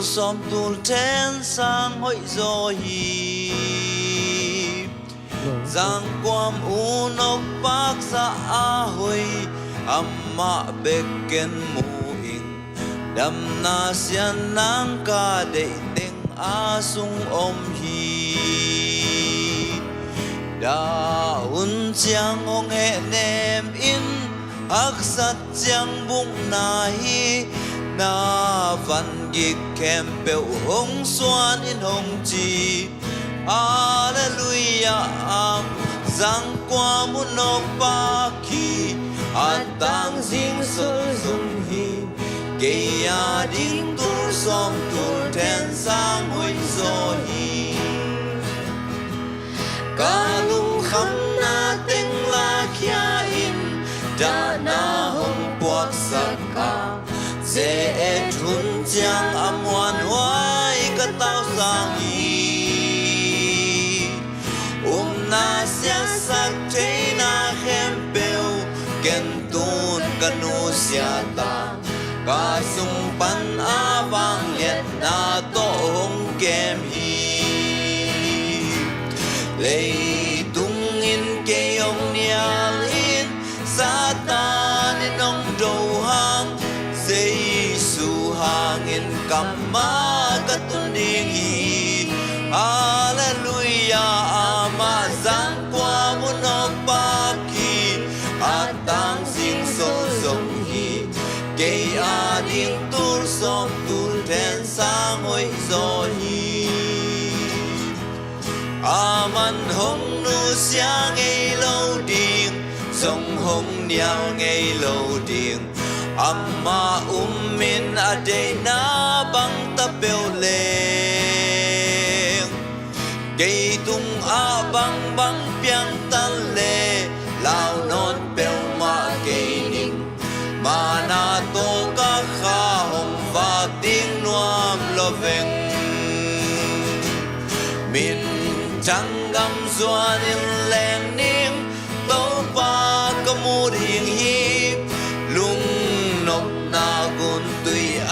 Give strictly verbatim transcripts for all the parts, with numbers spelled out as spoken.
Sawm tul then sang hoih zaw hi. Zangkuam U Nokpak zah a hoih amah bek ken mu ing. Damna siatna ka deih teng a sung om hi. Dah hun ciang hong hehnem in, haksat ciang bukna hi. Na van gik khempeuh hong suan in, hong ci. Halleluiah. Amah Zangkuam U Nokpak hi. A tang zingsol zong hi. Kei a ding tul sawm tul then sang hoih zaw hi. Ka lungkhamna teng lakhia in, dahna hong puaksak a, ze-et hun ciang a muanhuai ka tausang hi. Upna siatsak theina khempeuh ken tun ka nusia ta, ka sung pan a vangliatna tawh hong kem hi. Leitung in kei hong nial in, Satan in hong do hang, Jesu hangin kammal ka tun ding hi. Halleluiah. Amah Zangkuam U Nokpak hi. A tang zingsol zong hi. Kei a ding tul sawm tul then sang hoih zaw hi. Aman hong nusia ngei lo ding, zong hong nial ngei lo ding. Amah um in a deihna bang ta peuh leng, kei tungah bangbang piang ta leh, lau nawn peuhmah kei ning. Manna tawh ka kha hong vak ding nuam lo veng. Minthang gam zuan in leng ning, Topa ka mu ding hi. Lungnopna guntui a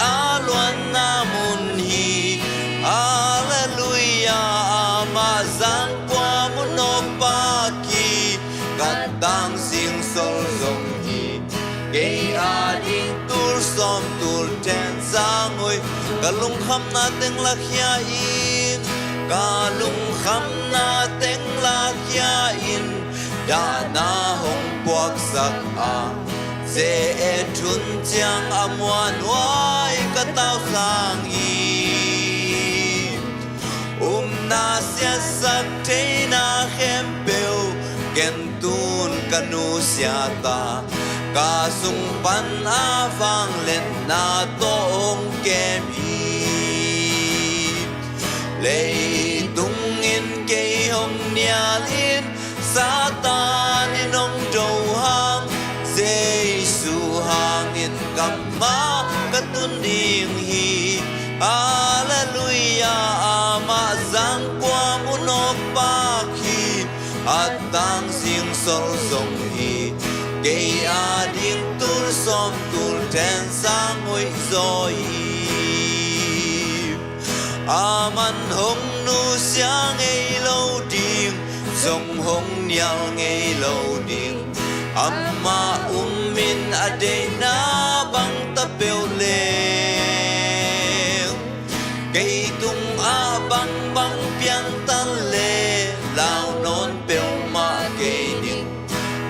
luanna mun hi. Halleluiah. Amah Zangkuam U Nokpak hi. Ka tang zingsol zong hi. Kei a ding tul sawm tul then sang hoih. Ka lungkhamna teng lakhia in, ka lungkhamna teng lakhia in, dahna hong puaksak a, ze-et hun ciang a muanhuai ka tausang hi. Upna siatsak theina khempeuh ken tun ka nusia ta, ka sung pan a vangliatna tawh hong kem hi. Leitung in kei hong nial in, Satan in hong do hang, Jesu hangin kammal ka tun ding hi. Halleluiah. Amah Zangkuam U Nokpak hi. A tang zingsol zong hi. Kei a ding tul sawm tul then sang hoih zaw hi. Aman hong nusia ngei lo ding, zong hong nial ngei lo ding. Amah um in a deihna bang ta peuh leng, kei tungah bangbang piang ta leh, lau nawn peuhmah kei ning.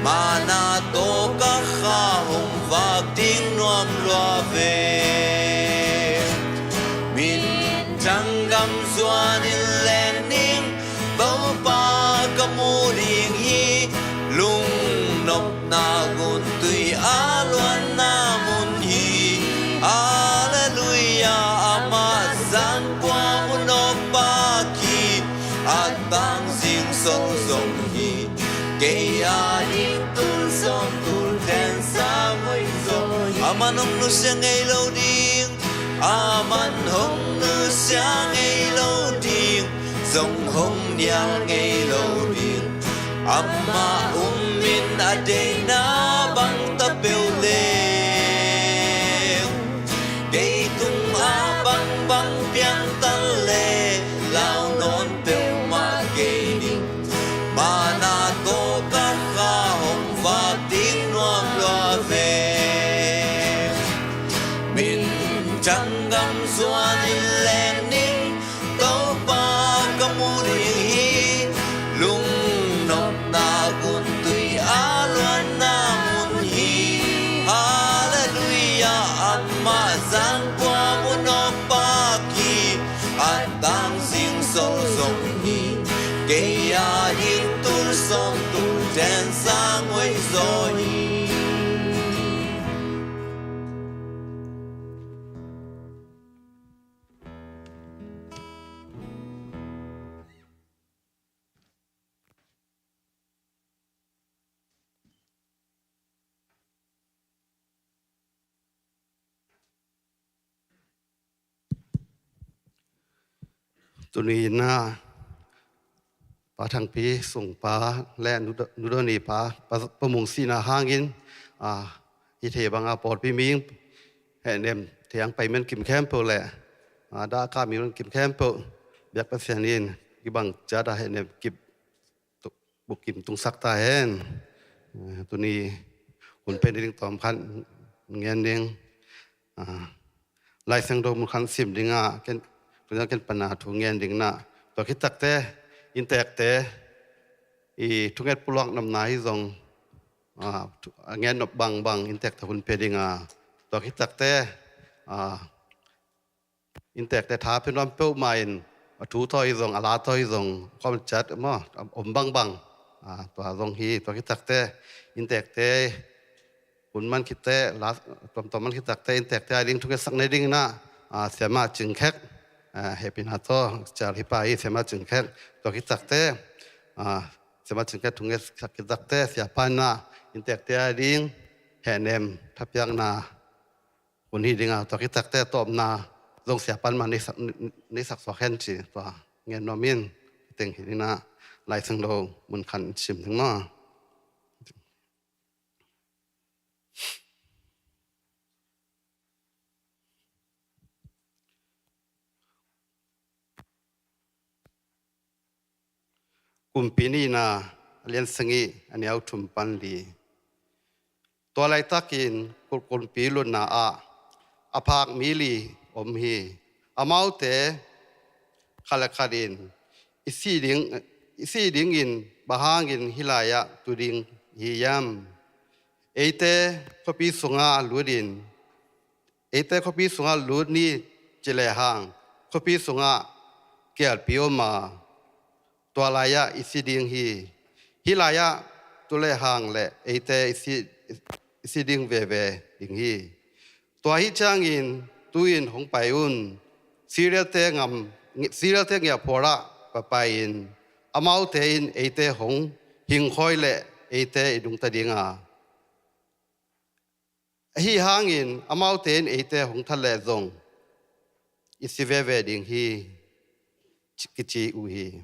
Manna tawh ka kha hong vak ding nuam lua veng. Minthang gam zuan in leng ning, Topa ka mu ding hi. Lungnopna guntui a luanna mun hi. Halleluiah. Amah Zangkuam U Nokpak hi. A tang zingsol zong hi. Kei a ding tul sawm tul then sang hoih zaw hi. Aman hong nusia ngei lo ding, aman hong nusia ngei lo ding, zong hong nial ngei lo ding. Amah um in a deihna bang ta peuh leng, kei tungah bang Bang piang ta leh lau nawn peuhmah kei ding. Mana tawh ka kha hong vak ding nuam lua ve. Min thang gam zuan in leng ning, Topa ka mu ding hi. Lungnopna guntui a luanna mun hi. Halleluiah, amah zangkua mun awk pak hi. A tang sing so zong hi. Kei a ding tul sawm tul ten sang oi zaw hi. Tuni in ah Pa Thangpi sungpa le Nu Do-, Nu Doni pa, pa, Pa Mung sihna hangin, ah, i thei banga pawlpi mihing hehnem thei ang pai man kim khempeuh le, ah, dahkah mi man kim khempeuh biak Pasian in kibang ciat a hehnem kip tu-, bukim tungsak ta hen. Eh, tuni hun pen ding tawm khat ngen ding. Ah, Lai Siangtho mun khat sim ding ah, ken, tuni ken pana thu ngen ding na. Tua khit takte, inntekte, i thunget pulak nopna hi zong, ah, thu, a ngen nop bangbang, inntekte hun pia ding a. Tua khit takte, ah, inntekte tha pia nuam peuhmah in, a thu tawh hi zong, a la tawh hi zong, kawm ciat maw, om bangbang. Ah, tua zong hi, tua khit takte, inntekte, hun man khit teh, la, tuamtuam man khit takte, inntekte a ding thungetsak nei ding in ah, ah, Siamah Cing Khek, ah, hehpihna tawh, cial hi pah hi, Siamah Cing Khek, tua khit takte, ah, Siamah Cing Khek thungetsak khit takte, siapa in ah, inntekte a ding, hehnem, thapiakna, hun hi ding a, tua khit takte tawpna zong siapa in mah nei sak, nei sak suak hen ci, tua ngen nuam in, teng hi ding in ah, Lai Siangtho mun khat sim ding maw. Kumpi Nihna, a lian sagih, a neu thum pan li. Tua laitakin ku-, kumpi lutna ah a phak mi li om hi. Amaute khat le khat in i sih ding, i sih dingin bang hangin hih lai-ah tu ding hi hiam? Eite khuapi sungah lut in, eite khuapi sungah lut ni ci lehang, khuapi sungah kialpi om a, tua lai-ah i si ding hi. Hih lai-ah tu lehang le eite i si, i si ding veve ding hi. Tua ahih ciangin tu-in hong pai un, Syria-te ngam, Syria-te ngiahphual ah va pai-in, amaute in eite hong hingkhawi leh eite i nungta ding a, ahi hangin amaute in eite hong that leh zong i si veve ding hi, ci, kici uh hi.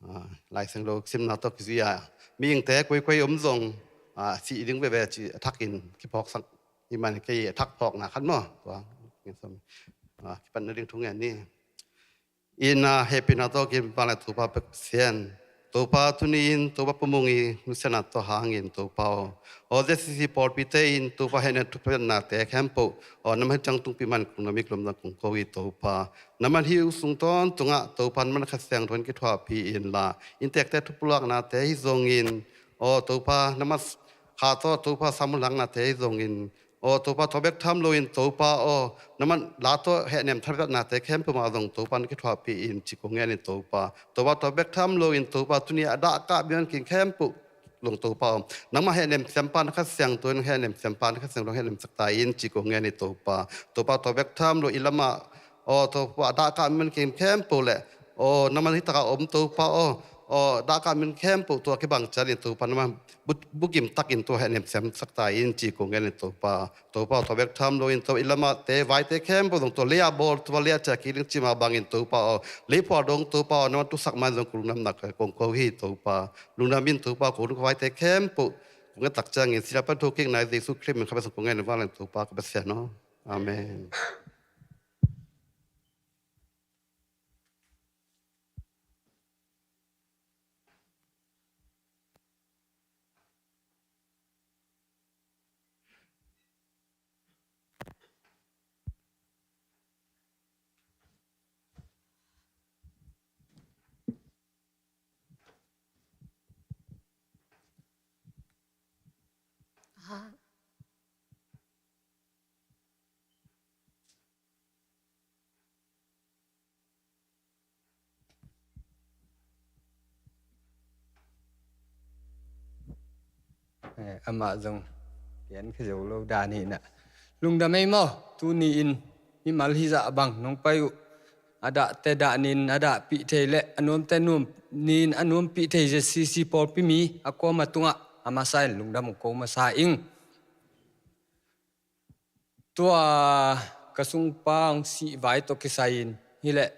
Ah, Lai Siangtho simna tawh kizui a, mihingte koikoi om zong, ah, si ding veve ci a thakin kiphawksak i man kei a thak phawkna khat maw. Tua, ah, kipatna ding thu ngen ni. Itna hehpihna tawh kim vanglian Topa Pasian. Topa tuni-in Topa Pa Mung i nusiatna tawh hangin Topa aw, aw Z C C pawlpite in Topa hehnem thuphiatnate khempeuh, aw na mah ciang tungpi man kong na mik lomna kong ko hi Topa. Na mah hih uh sung tawntungah Topa na mah Kha Siangtho in kithuahpih inla, inntekte thupulaknate hi zongin, aw Topa na mah kha tawh Topa sam uh laknate hi zongin, aw Topa tua bek tham loin Topa aw, na mah la tawh hehnem thapiaknate khempeuh mah zong Topa na kithuahpih in ci kong ngen in Topa. Topa tua bek tham loin Topa tuni a dahkah mi man kim khempeuh zong Topa aw, nangmah hehnem siampa na Kha Siangtho in hehnem siampa na Kha Siangtho hehnem sak ta in ci kong ngen in Topa. Topa tua bek tham lo i lamah aw Topa a dahkah mi man kim khempeuh le aw na mah hih takah om Topa aw, aw dahkah mi man khempeuh tua kibang ciat in Topa na mah bu-, bukim takin tua hehnem siamsak ta in ci kong ngen in Topa. Topa tua bek tham loin tua i lamahte vaite khempeuh zong tua lei-ah bawl, tua lei-ah ciah kik ding ci mah bangin Topa aw, leiphual dong Topa aw, na mah tusak man zong kong lungdamna kong ko hi Topa. Lungdam in Topa, kong lungdam vaite khempeuh kong ngettak ciangin sila pan thokikna Jesu Khrist min khat bek sung kong ngen in vanglian Topa ka Pasian aw. Amen. Eh, amah zong pian kha zo lo dan hi na. Lungdam ei maw, tuni-in mimal hizah bang nong pai uh. A dahte dah nin a dahpih thei le a nuamte nuam nin a nuampih thei Z C C pawlpi mi a kuama tungah a masa in lungdam uh ko masa ing. Tua ka sungpa hong sih vai tawh kisai-in hileh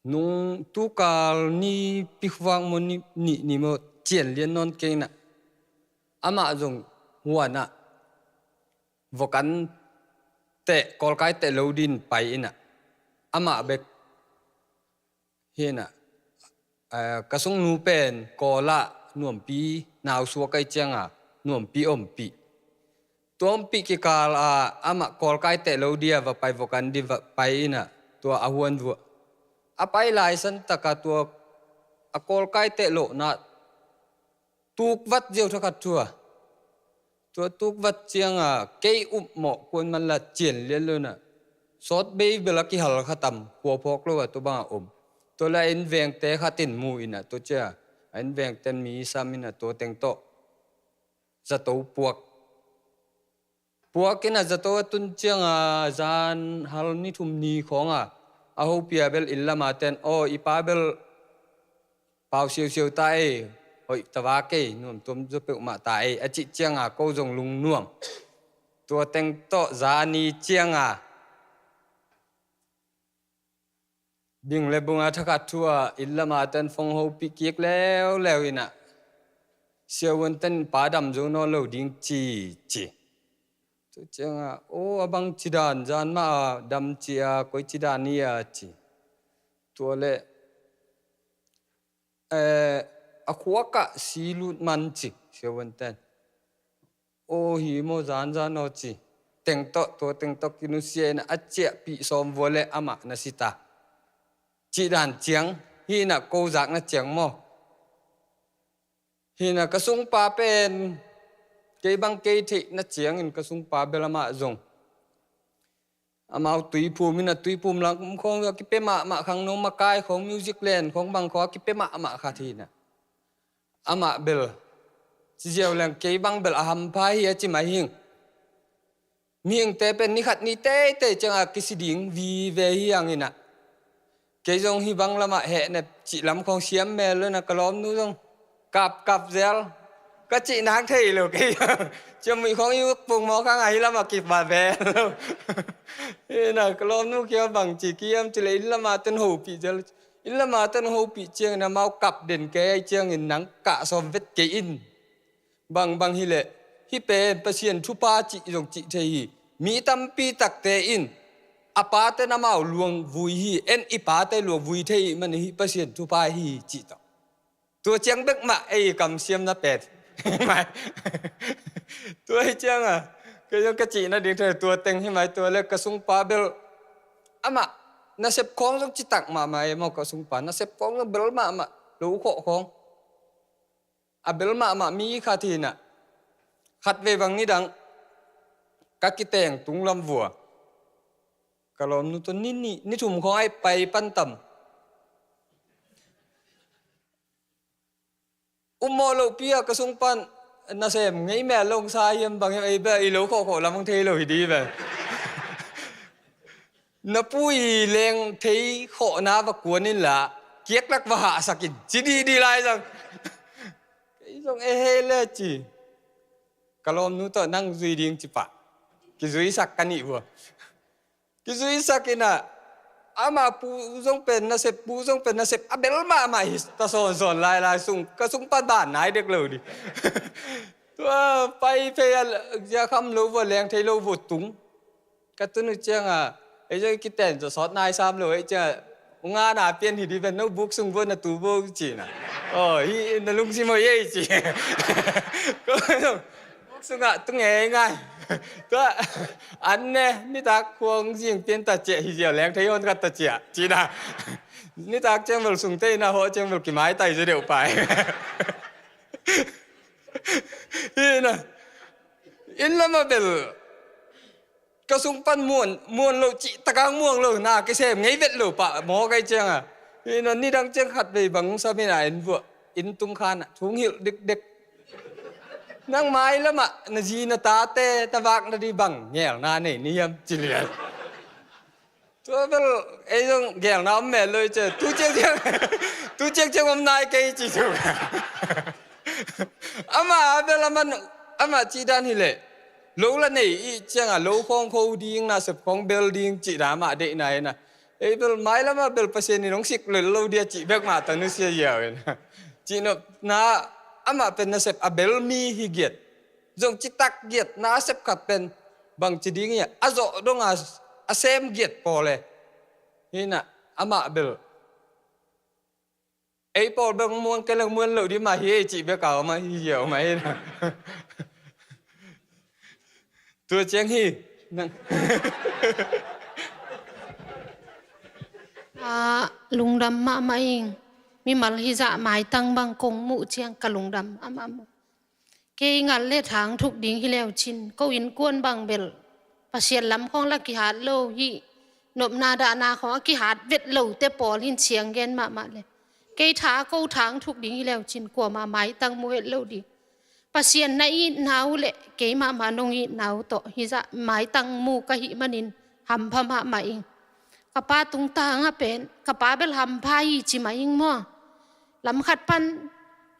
nung tukal ni pikhuak maw ni, ni, ni maw cian lian nawn kei na. Amah zong huan ah vokan teh, kawlkai teh lo din pai ina. Amah bek hi na. Eh, ka sungnu pen kawl ah nuampi nausuak ahi cianga nuampi ompih. Tua ompih kikal ah amah kawlkai teh lo dia va pai, vokan di va pai ina, tua a huan vuah. A pai lai san taka tua a kawlkai teh lohna tukvat ziau thakhat thua. Tua tukvat cianga kei upmawh kuan manla cian lian lo na. Sawt bei bel a kihal khatam, khua phawk lo a tua banga om. Tua la inn vengte khatin mu ina tua cia. A inn vengten mi sam ina tua teng tawh zato puak. Puak ina zato a tun cianga zan hal ni thum ni khawnga a hopia bel inn lama ten, aw, i pa bel pau siausiau ta ei, hoih tavak ei, nuamtuam zaw peuhmah ta ei, a cih cianga ko zong lungnuam. Tua teng tawh zani cianga ding le bunga thakhat thua inn lama ten fong hopih kik leuleu ina. Siavuan ten pa dam zo nawn lo ding ci, ci. Tua cianga, aw, a bang cidan, zan mah a dam ci a, koi cidan hi a ci. Tua le, eh, a khuakah si lut man ci, siavuan ten. Aw, hi maw, zanzan aw ci. Teng tawh, tua teng tawh kinusia ina a ciahpih sawm vua le amah na sita. Cih dan ciang, hi ina ko zakna ciang maw. Hi ina ka sungpa pen, kei bang kei theihna ciangin ka sungpa bel amah zong. Amau tuiphum ina tuiphum lam khawng a kipia mahmah khang no makai khawng music len khawng bang khawng a kipia mahmah khat hi ina. Amah bel ci ziau leng kei bang bel a hampha hi a ci mai hing. Mihingte pen ni khat ni teitei cianga kisi ding vive hi ang ina. Kei zong hi bang lamah hehnep cih lam khawng siam mel lo na ka lawmnu zong kapkap zel. Ka cih nang thei lo kei. Ciamui khawng i ukpung mawk hanga hi lamah kipa ve lo. Ina ka lawmnu kia bang ci kiam ci le inn lama ten hopih zel. Inn lama ten hopih ciangin amau kap den kei ai ciangin nang kah sawm vet kei in. Bangbang hileh hih pen Pasian thupha cih zong cih thei hi. Mi tampi takte in a pate namau luang vui hi, en i pate luang vui thei man hi, Pasian thupha hi cih tawh. Tua ciang bek mah ei kamsiamna pen. Tua hi cianga kei zong ka cihna ding thei tua teng hi mai tua le ka sungpa bel amah nasep khawng zong citak mahmah ei maw ka sungpa nasep khawng zong bel mahmah lo khawh khawng. A bel mahmah mi khat hi na. Khat vei bang nidang ka kiteng tunglam vua. Ka lawmnu tawh ni, ni, ni thum khawng ai pai pantam. Ummawh lohpi a ka sung pan nasem ngei mel long sa hiam bang hiam ei bel i lo khawhkhawh lam ang thei lo hi di bel. Na pu i leng thei khawhna va kuan inla kiaklak va hahsak in ci didi lai zang. Kei zong e hei le ci. Ka lawmnu tawh nang zui ding ci pah. Kizuisak ka nih vua. Kizuisak inah ama pu zong pen nasep, pu zong pen nasep a bel mahmah hi ta sawnsawn lailai sung ka sung pan ban nai dek lo di. Tua pai phei a zia kham lo vua leng thei lo vua tung. Ka tun uh cianga ei zong i kiten zawh sawt nai sam lo ei cianga u nga na pian hi di ven no buk sung vua na tu bo cina. Aw hi na lungsim hoih ei ci. Buk sungah tu ngei ngai. Tua an ne nitak khuang zing pian ta ciah hi ziau leng thei hon khat ta ciah cina. Nitak ciang vel sung te ina hawh ciang vel kimai tai zia deuh pai. Hi na in lama bel ka sung pan muan, muan lo cih takang muang lo na kisem ngei vet lo pah maw kai cianga. Hi na nidang ciang khat vei bang sam ina in vuah in tung khan ah thung hilh dikdek. Nang mailamah na zi na tate na vak na di bang ngelna nei ni hiam ci lian. Tua bel ei zong gelna om mel lo i ci. Tu ciang ciang tu ciang ciang om nai kei ci tu. Ama bel aman ama ci dan hi leh lo la nei i cianga lo khawng kho ding na sep khawng bel ding ci da ama deihna hi na. Ei bel mailama bel Pasian in hong sik lel lo dia cih bek mah tanu sia ziau in. Cihnopna amah pen nasep a bel mi hi giat. Zong citak giat na a sep khat pen bang ci ding hi a zawh donga a sem giat pawl e. Hi na amah bel ei pawl bek muan kei leng muan lo di mah hi ei cih bek a om ahi hi a om ahi na. Tua ciang hi nang. Ah, lungdam mahmah ing. Mimal hizah maitang bang kong muh ciang ka lungdam amah maw. Kei ngal le thang thuk ding hi leu cin ko innkuan bang bel Pasian lam khawng la kihat lo hi. Nopna dahna khawng a kihat vet lote pawl hin siang gen mahmah le kei tha ko thang thuk ding hi leu cin kuamah maitang mu het lo ding. Pasian na itna uh le kei mahmah nong itna uh tawh hizah maitang mu ka hih manin hampha mahmah ing. Ka pa tungtangah pen ka pa bel hampha hi ci mah ing maw. Lamkhat pan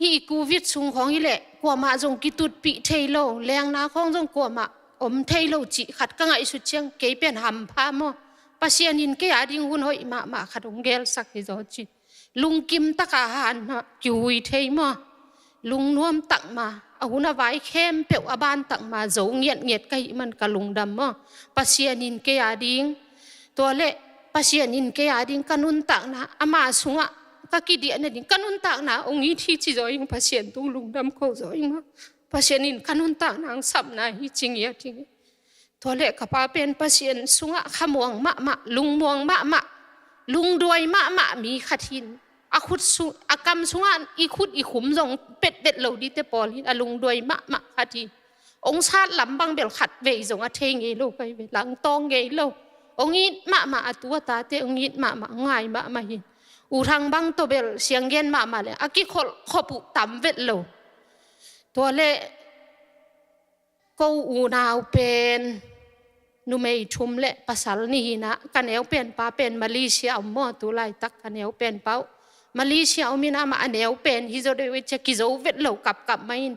hih i covid sung khawng hi leh kuamah zong kitutpih thei lo, lengna khawng zong kuamah om thei lo cih khat ka ngaihsut ciang kei pen hampha maw. Pasian in kei a ding hun hoih mahmah khat hong gelsak hi zaw cin. Lungkim taka hanah kihui thei maw. Lungnuam takma a hun a vai khempeuh a ban takma zo ngiatngiat ka hih man ka lungdam maw. Pasian in kei a ding tua le Pasian in kei a ding ka nuntakna ama sungah ka kidiah nading ka nuntakna ong it hi ci zaw ing. Pasian tung lungdam ko zaw ing maw. Pasian in ka nuntakna ong sapna hi ci ngiat ing. Tua le ka pa pen Pasian sungah khamuang mahmah, lungmuang mahmah, lungduai mahmah mi khat hin a khut sung a kam sungah i khut i khum zong petbet lo dite pawl hin a lungduai mahmah khat hi. Ong sat lam bang bel khat vei zong a thei ngei lo kai ve langtawng ngei lo. Ong it mahmah a tu a tate ong it mahmah ngai mahmah hin. U thang bang tawh bel sianggen mahmah le a kikholh khop uh tam vet lo. Tua le ko unau pen numei thum le pasal nih hinah ka neu pen pa pen Malaysia om maw tu laitak ka neu pen pa uh Malaysia om in amah a neu pen hi zo deuh i cia kizo vet lo kapkap mah in.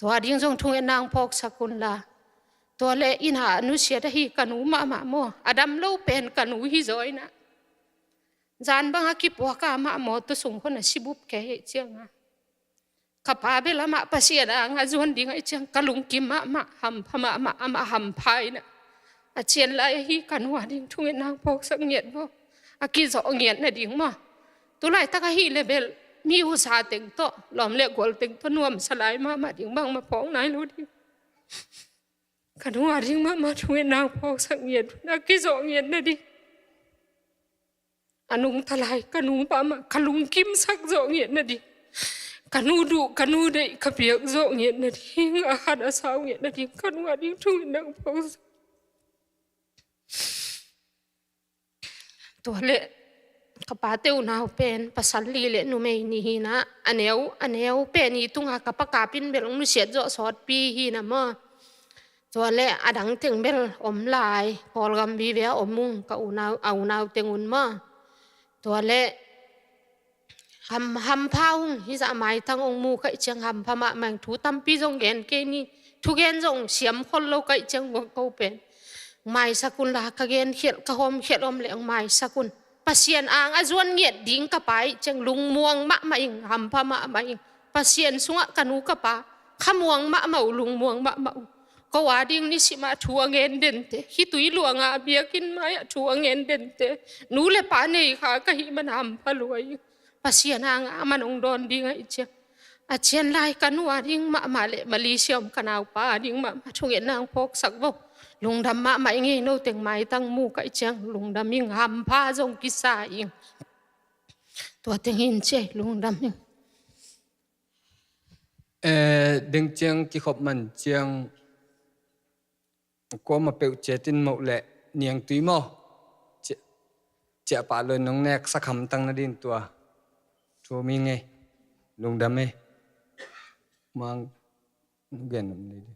Tua ding zong thungetna ang phawksak un la. Tua le ina nusiat ahi ka nu mahmah maw a dam lo pen ka nu hi zaw inah. Zan bang a kipuaka amah mawtaw sung khon a sibup kei hei cianga. Ka pa bel amah Pasian a nga zuan ding ahi ciang ka lungkim mahmah hampha mahmah amah hampha inah. A cian lai ahi ka nu a ding thungetna ang phawksak ngiat maw. A kizawh ngiat nading maw. Tu laitak ahi le bel mi husa teng tawh lawm le gual teng tawh nuamsa lai mahmah ding bangmah phawk nai lo ding. Ka nu a ding mahmah thungetna ang phawksak ngiat a kizawh ngiat nading. A nungta lai ka nu mahmah ka lungkimsak zawh ngiat nading. Ka nu duh ka nu deih ka piak zawh ngiat nading a khat a sau ngiat nading ka nu a ding thungetna ang phawksak. Tua le ka pate unau pen pasal li le numei nih hinah a neu a neu pen i tunga ka pakapin bel ong nusiat zawh sawtpi hinah maw. Tua le a dang teng bel om lai Kawlgam vive a om ung ka unau a unau teng un maw. Tua le Ham, hampha ung hizah maitang ong mu kaih ciang hampha mahmah ing thu tampi zong gen kei ni. Thugen zong siam khol lo kaih ciang guang ko pen. Maisak un la ka gen khialh ka hawm khialh om le ong maisak un. Pasian ang a zuan ngiat ding ka pa ih ciang lungmuang mahmah ing hampha mahmah ing. Pasian sungah ka nu ka pa khamuang mahmah uh lungmuang mahmah uh. Ko a ding nisimah thu a ngen dente khitui luanga a biakinn mai-ah thu a ngen dente nu le pa nei kha ka hih man hampha luai ing. Pasian a ngah a man ong dawn ding a i ciang a cian lai ka nu a ding mahmah le Malaysia om ka naupa a ding mahmah thungetna ang phawksak vo. Lungdam mahmah ing ei no teng maitang mu ka i ciang lungdam ing hampha zong kisa ing. Tua teng in ciai lungdam ing. Eh, deng ciang kikhop man ciang kuama peuh ciatin moh le niangtui maw? Ciah, ciahpah loi nong neksak hamtang nadin tua thu mi ngei lungdam e. Mang Gen om nei ding.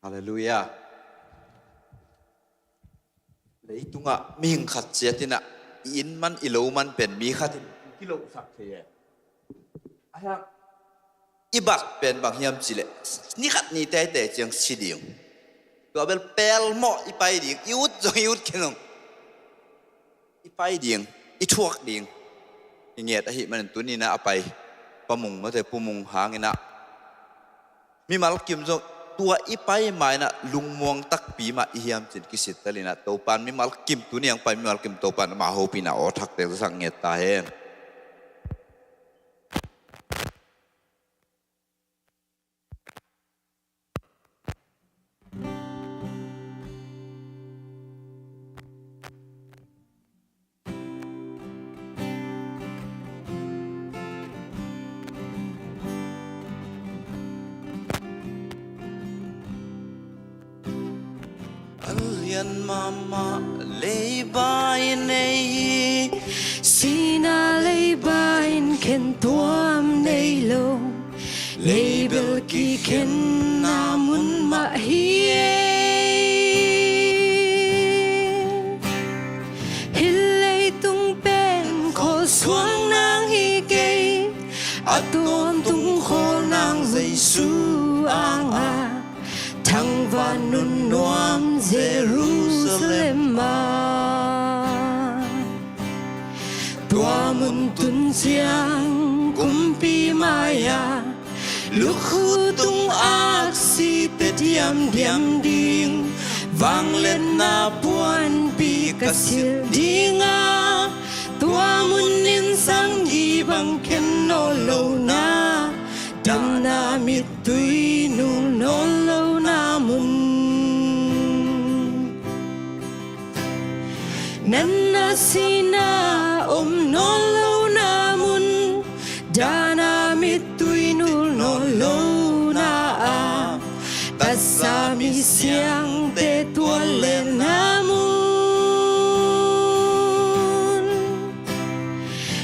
Halleluiah. Leitungah mihing khat ciat in ah, i inn man, i lo man pen mi khat in kilohsak thei e. A hiang, i bat pen bang hiam cih leh, ni khat ni teitei ciang si ding. Tua bel pelmawh i pai ding, i ut zong i ut khin zong. I pai ding, i thuak ding. I nget ahih manin tuni in ah a pai Pa Mung mate Pu Mung hangin ah, mimal kim zong tua i pai ma in ah lungmuang takpi mah i hiam cih kisittel in ah, Topa'n mimal kim, tuni a pai mimal kim Topa'n ama hopihna aw thakte zasak nget ta hen. A lian mahmah leiba i nei hi. Sinai leiba in khen tuam nei lo, leibel kikhenna mun mah hi e. Hih leitung pen khualsuang nang hi kei, a tawntung khual nang Jesu anga, thangvan nun nuam Jerusalem ah. Tua mun tun ciang kumpi mai-ah lukhu tung aksite diamdiam ding, vangliatna puanpi ka silh ding a, tua mun in samgi bang khen nawn lo na, dahna mittui nul nawn lo na mun. Natna sihna om nawn lo na mun, dahna mittui nul nawn lo na ah, tatsa misiangte tuallena mun.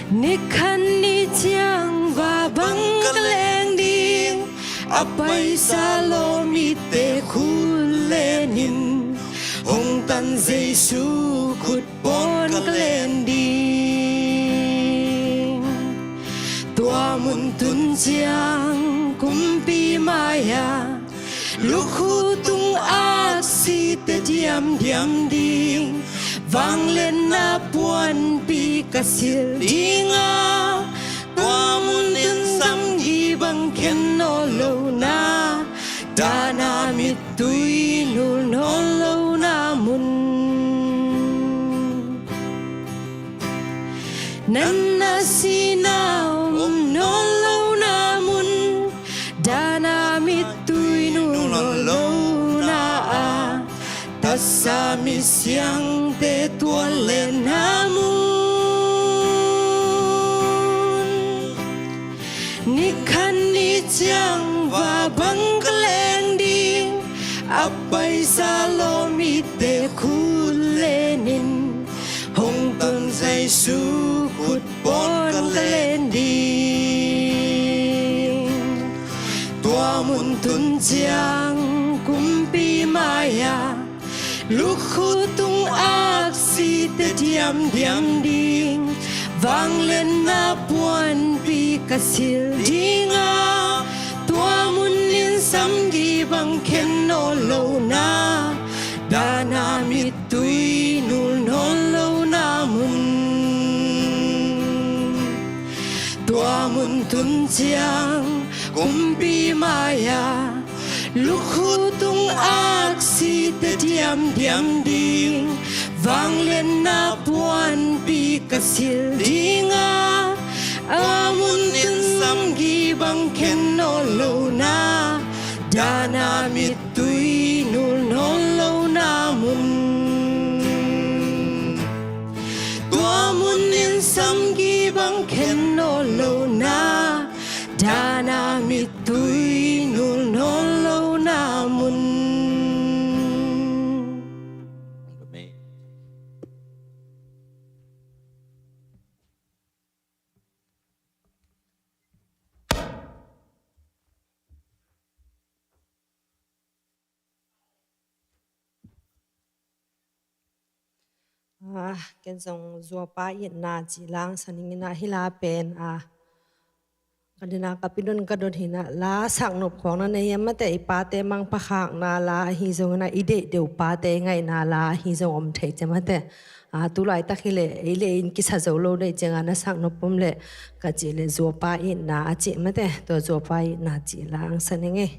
Nikhat ni ciang va bang ka leng ding, a paisa lawm mite khut lenin, hong tan Jesu khut pawn ka len ding. Tua mun tun ciang kumpi mai-ah lukhu tung aksite diamdiam ding, vangliatna puanpi ka silh ding a, tua mun in samgi bang khen nawn lo na, dahna mittui nul nawn lo na mun. Natna sihna om nawn lo na mun, dahna mittui nul nawn lo na ah, tatsa misiangte tuallena mun. Nikhat ni ciang va bang ka leng ding, a paisa lawm mite khut lenin, hong tan Jesu khut pawn ka len ding. Tua mun tun ciang kumpi mai-ah lukhu tung aksite diamdiam ding, vangliatna puanpi ka silh ding a, tua mun in samgi bang khen nawn lo na, dahna mittui nul nawn lo na mun. Tua mun tun ciang kumpi mai-ah lukhu tung aksite diamdiam ding, Vangliatna puanpi ka silh ding a, tua mun in samgih bang khen nawn lo na, dahna mittui nul nawn lo na mun. Tua mun in samgih bang khen nawn lo na, dahna mittui nul nawn lo na mun. Ah, ken zong zuapa itna cih la hong sa ning in ah, hih la pen ah, ka dena ka pidon ka dot hi in ah, la saknop khawng na nei a, mate, i pate mangpha khakna la ahi zongin ah, i deih deuh pate i ngaihna la ahi zong om thei ci, mate. Ah, tu laitak hi leh ei le ei in kisa zo lo deih ciangin ah, na saknop om leh ka cih leh zuapa itna a cih, mate. Tua zuapa itna cih la hong sa ning ei.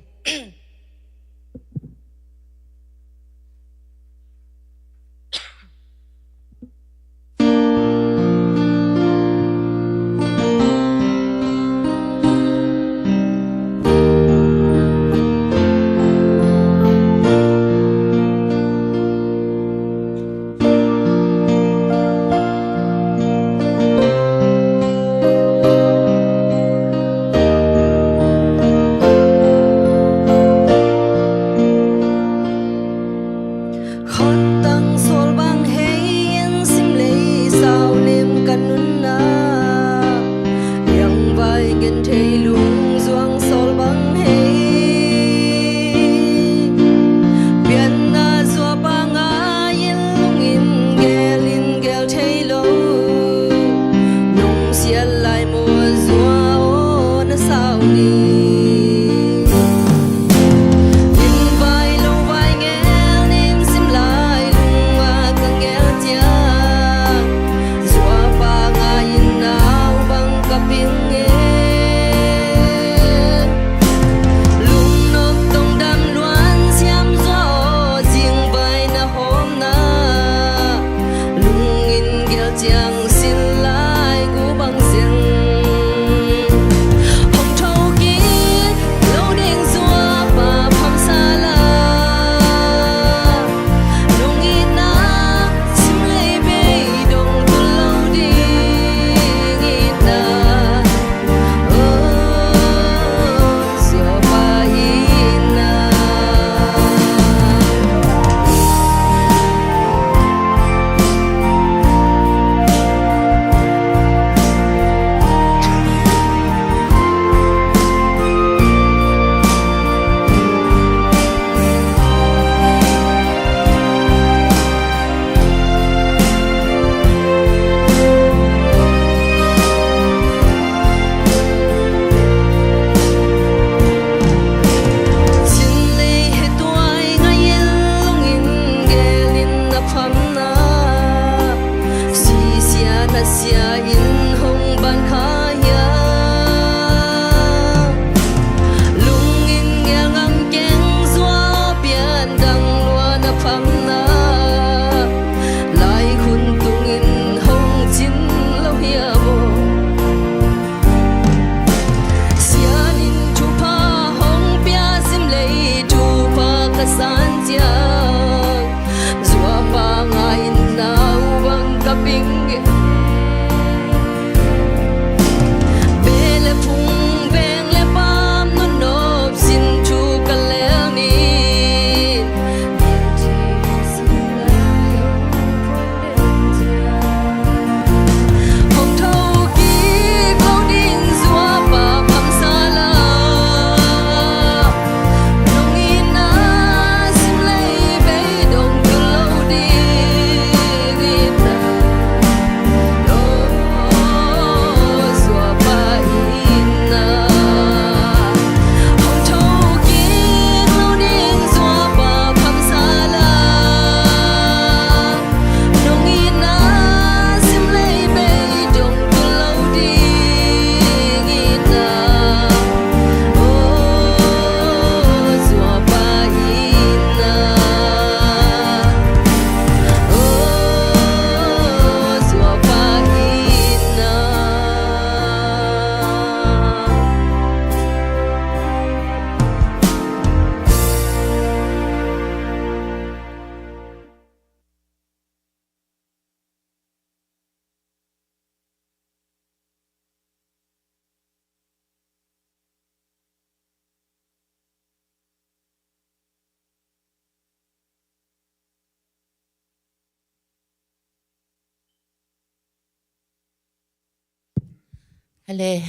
Hale,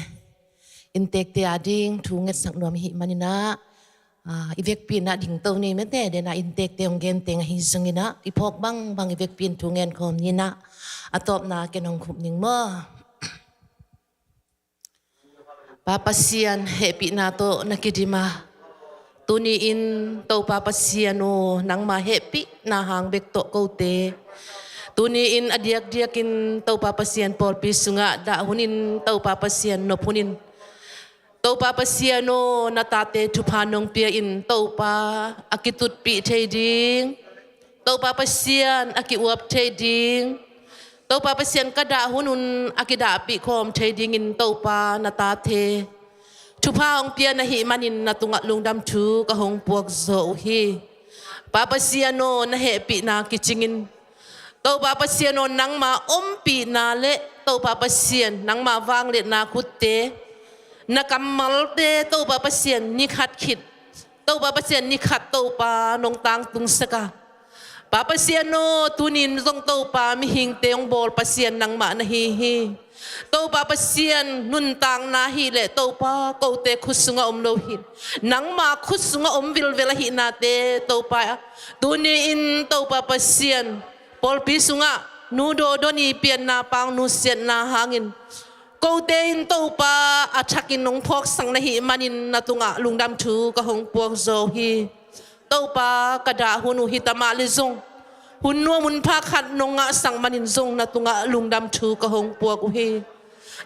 inntekte a ding thu ngetsak nuam i hih manin ah, i vekpi in ah dingto ni mete, den ah inntekte hong genteng ahi zongin ah, i phawk bangbang i vekpi in thu ngen khawm ni in ah, a tawpna ken hong khup ning maw. Pa Pasian, hehpihna tawh na kidim a, tuni-in Topa Pasian aw, nangma hehpihna hang bek tawh kote tuni-in a diakdiakin Topa Pasian pawlpi sungah dah hunin Topa Pasian nop hunin, Topa Pasian aw, na tate thupha nong pia in Topa a kitutpih thei ding, Topa Pasian a ki-uap thei ding, Topa Pasian ka dah hunun a kidahpih khawm thei dingin Topa na tate thupha hong pia na hih manin na tungah lungdam thu ka hong puak zaw uh hi. Pa Pasian aw, na hehpihna kicingin, Topa Pasian aw, nangma ompihna le Topa Pasian nangma vangliatna khutte, na kammalte Topa Pasian ni khat khit, Topa Pasian ni khat Topa nong tangtungsak a, Pa Pasian aw, tunin zong Topa mihingte hong bawl Pasian nangmah na hi hi. Topa Pasian, nuntakna hi leh Topa kote khut sungah om lo hi. Nangma khut sungah om vilvel ahihnate Topa, tuni-in Topa Pasian pawlpi sungah Nu Dawdawn i pianna pang nusiatna hangin kote in Topa a thakin hong phawksak na hih manin na tungah lungdam thu ka hong puak zaw hi. Topa, ka dah hun uh hi ta mah le zong, hun nuam hun pha khat nong ngahsak manin zong na tungah lungdam thu ka hong puak uh hi.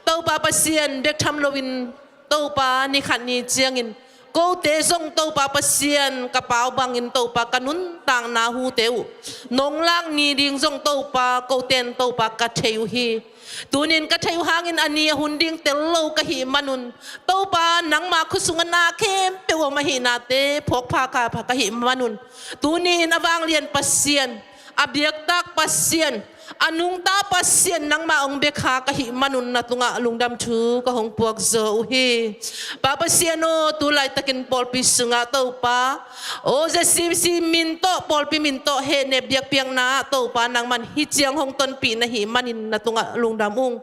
Topa Pasian, bek tham loin Topa, ni khat ni ciangin kote zong Topa Pasian, ka pau bangin Topa ka nuntakna hute uh nong lak ni ding zong Topa, kote in Topa ka thei uh hi. Tunin ka thei uh hangin a ni a hun ding tel lo ka hih manun, Topa, nangma khut sungah na khempeuh om ahihnate phawk pha ka, pha ka hih manun, tuni-in a vanglian Pasian, a biaktak Pasian, a nungta Pasian nangma hong bia kha ka hih manun na tungah lungdam thu ka hong puak zaw uh hi. Pa Pasian aw, tu laitakin pawlpi sungah Topa, aw, Z C C min tawh, pawlpi min tawh hehnep biakpiakna ah Topa nangman hih ciang hong tonpih na hih manin na tungah lungdam ung.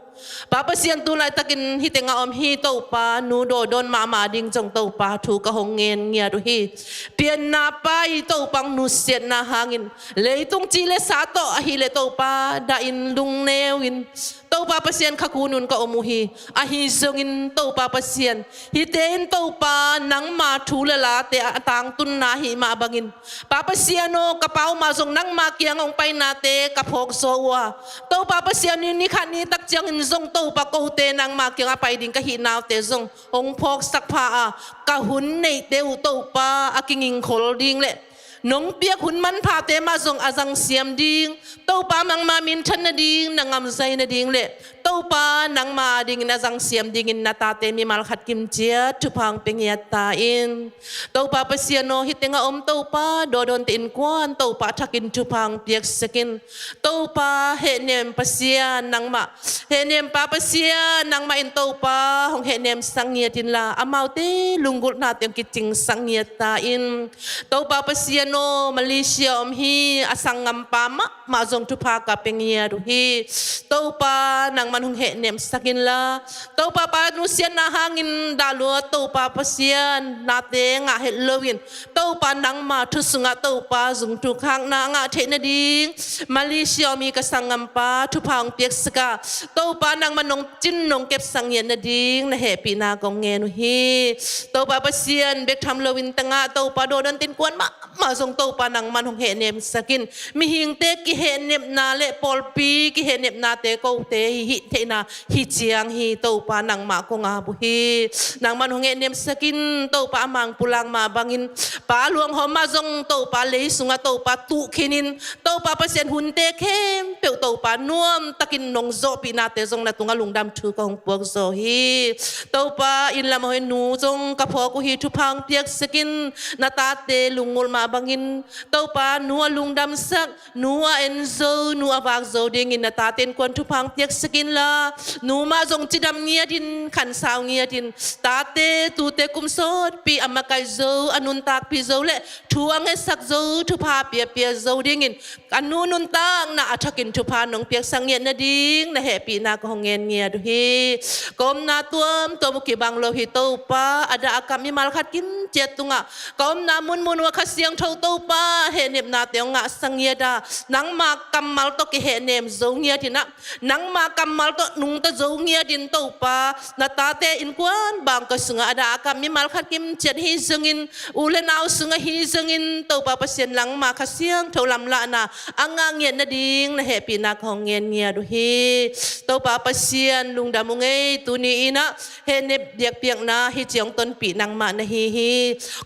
Pa Pasian, tu laitakin hih tengah om hi Topa, Nu Dawdawn mahmah ding zong Topa thu ka hong ngen ngiat uh hi. Pianna pa i Topa hong nusiatna hangin leitung ci le sa tawh ahih leh Topa dahin lungneu in, Topa Pasian, kha kunun ka om uh hi. Ahi zongin Topa Pasian, hihte in Topa nangma thu le late a tangtunna ahih mah bangin, Pa Pasian aw, ka pau mah zong nangma kiang hong painate ka phawk zaw uh a, Topa Pasian, ni, ni khat ni tak ciangin zong Topa kote nangma kiang a pai ding ka hih naute zong hong phawksak pha a, ka hun neihte uh Topa a kingingkhol ding le nong piak hun manphate mah zong a zangsiam ding, Topa nangma minthan nading, na ngamzai nading le Topa nangma dingin a zangsiam dingin na tate mimal khat kimciat thupha hong pia ngiat ta in. Topa Pasian aw, hih tengah om Topa, Dawdawnte innkuan Topa thakin thupha hong piaksak in. Topa hehnem Pasian nangmah, hehnem Pa Pasian nangmah in Topa hong hehnemsak ngiat inla, amaute lunggulhnate hong kicingsak ngiat ta in. Topa Pasian aw, Malaysia om hi a sanggampa mah mah zong thupha ka pia ngiat uh hi. Topa nangman hong hehnemsak inla, Topa, pa nusiatna hangin dah luat Topa Pasian, nate ngah het loin Topa nangma thu sungah Topa zung thu khakna ngah theih nading Malaysia mi ka sanggampa thupha hong piaksak a, Topa nangman nong cin nong kepsak ngiat nading na hehpihna kong ngen uh hi. Topa Pasian, bek tham loin tangah Topa Dawdawnte innkuan mah mah zong Topa nangman hong hehnemsak in. Mihingte kihehnepna le pawlpi kihehnepnate kote hih theihna hih ciang hi Topa nangmah kong ap uh hi. Nangman hong hehnemsak in Topa, a Mangpulak mah bangin Pa Luang Hawm mah zong Topa lei sungah Topa tuh khinin, Topa Pasian, hunte khempeuh Topa nuamtakin nong zawhpihnate zong na tungah lungdam thu ka hong puak zaw hi. Topa, inn lam a hoih nu zong ka phawk uh hi, thupha hong piaksak in, na tate lunggulh mah bang in Topa, nu a lungdamsak, nu a en zo, nu a vak zo dingin na tate innkuan thupha hong piaksak inla, nu mah zong cidam ngiatin, khansau ngiatin, tate tute kum sawtpi a makaih zo, a nuntakpih zo le thu a ngetsak zo, thupha piapia zo dingin a nu nuntakna a thakin thupha nong piaksak ngiat nading na hehpihna ka hong ngen ngiat uh hi. Ka omna tuamtuam uh kibang lo hi Topa, a dah a kap mimal khat kimciat tungah ka omna munmun uh a Kha Siangtho Topa hehnepnate hong ngahsak ngiat a, nangma kammal tawh kihehnem zo ngiat inah, nangma kammal tawh nungta zo ngiatin Topa, na tate innkuan bangkua sungah a dah a kap mimal khat kimciat hi zongin, u le nau sungah hi zongin Topa Pasian, nangma Kha Siangtho lamlahna a ngah ngiat nading na hehpihna ka hong ngen ngiat uh hi. Topa Pasian, lungdam ung ei, tuni inah hehnep biakpiakna hih ciang tonpih nangmah na hi hi.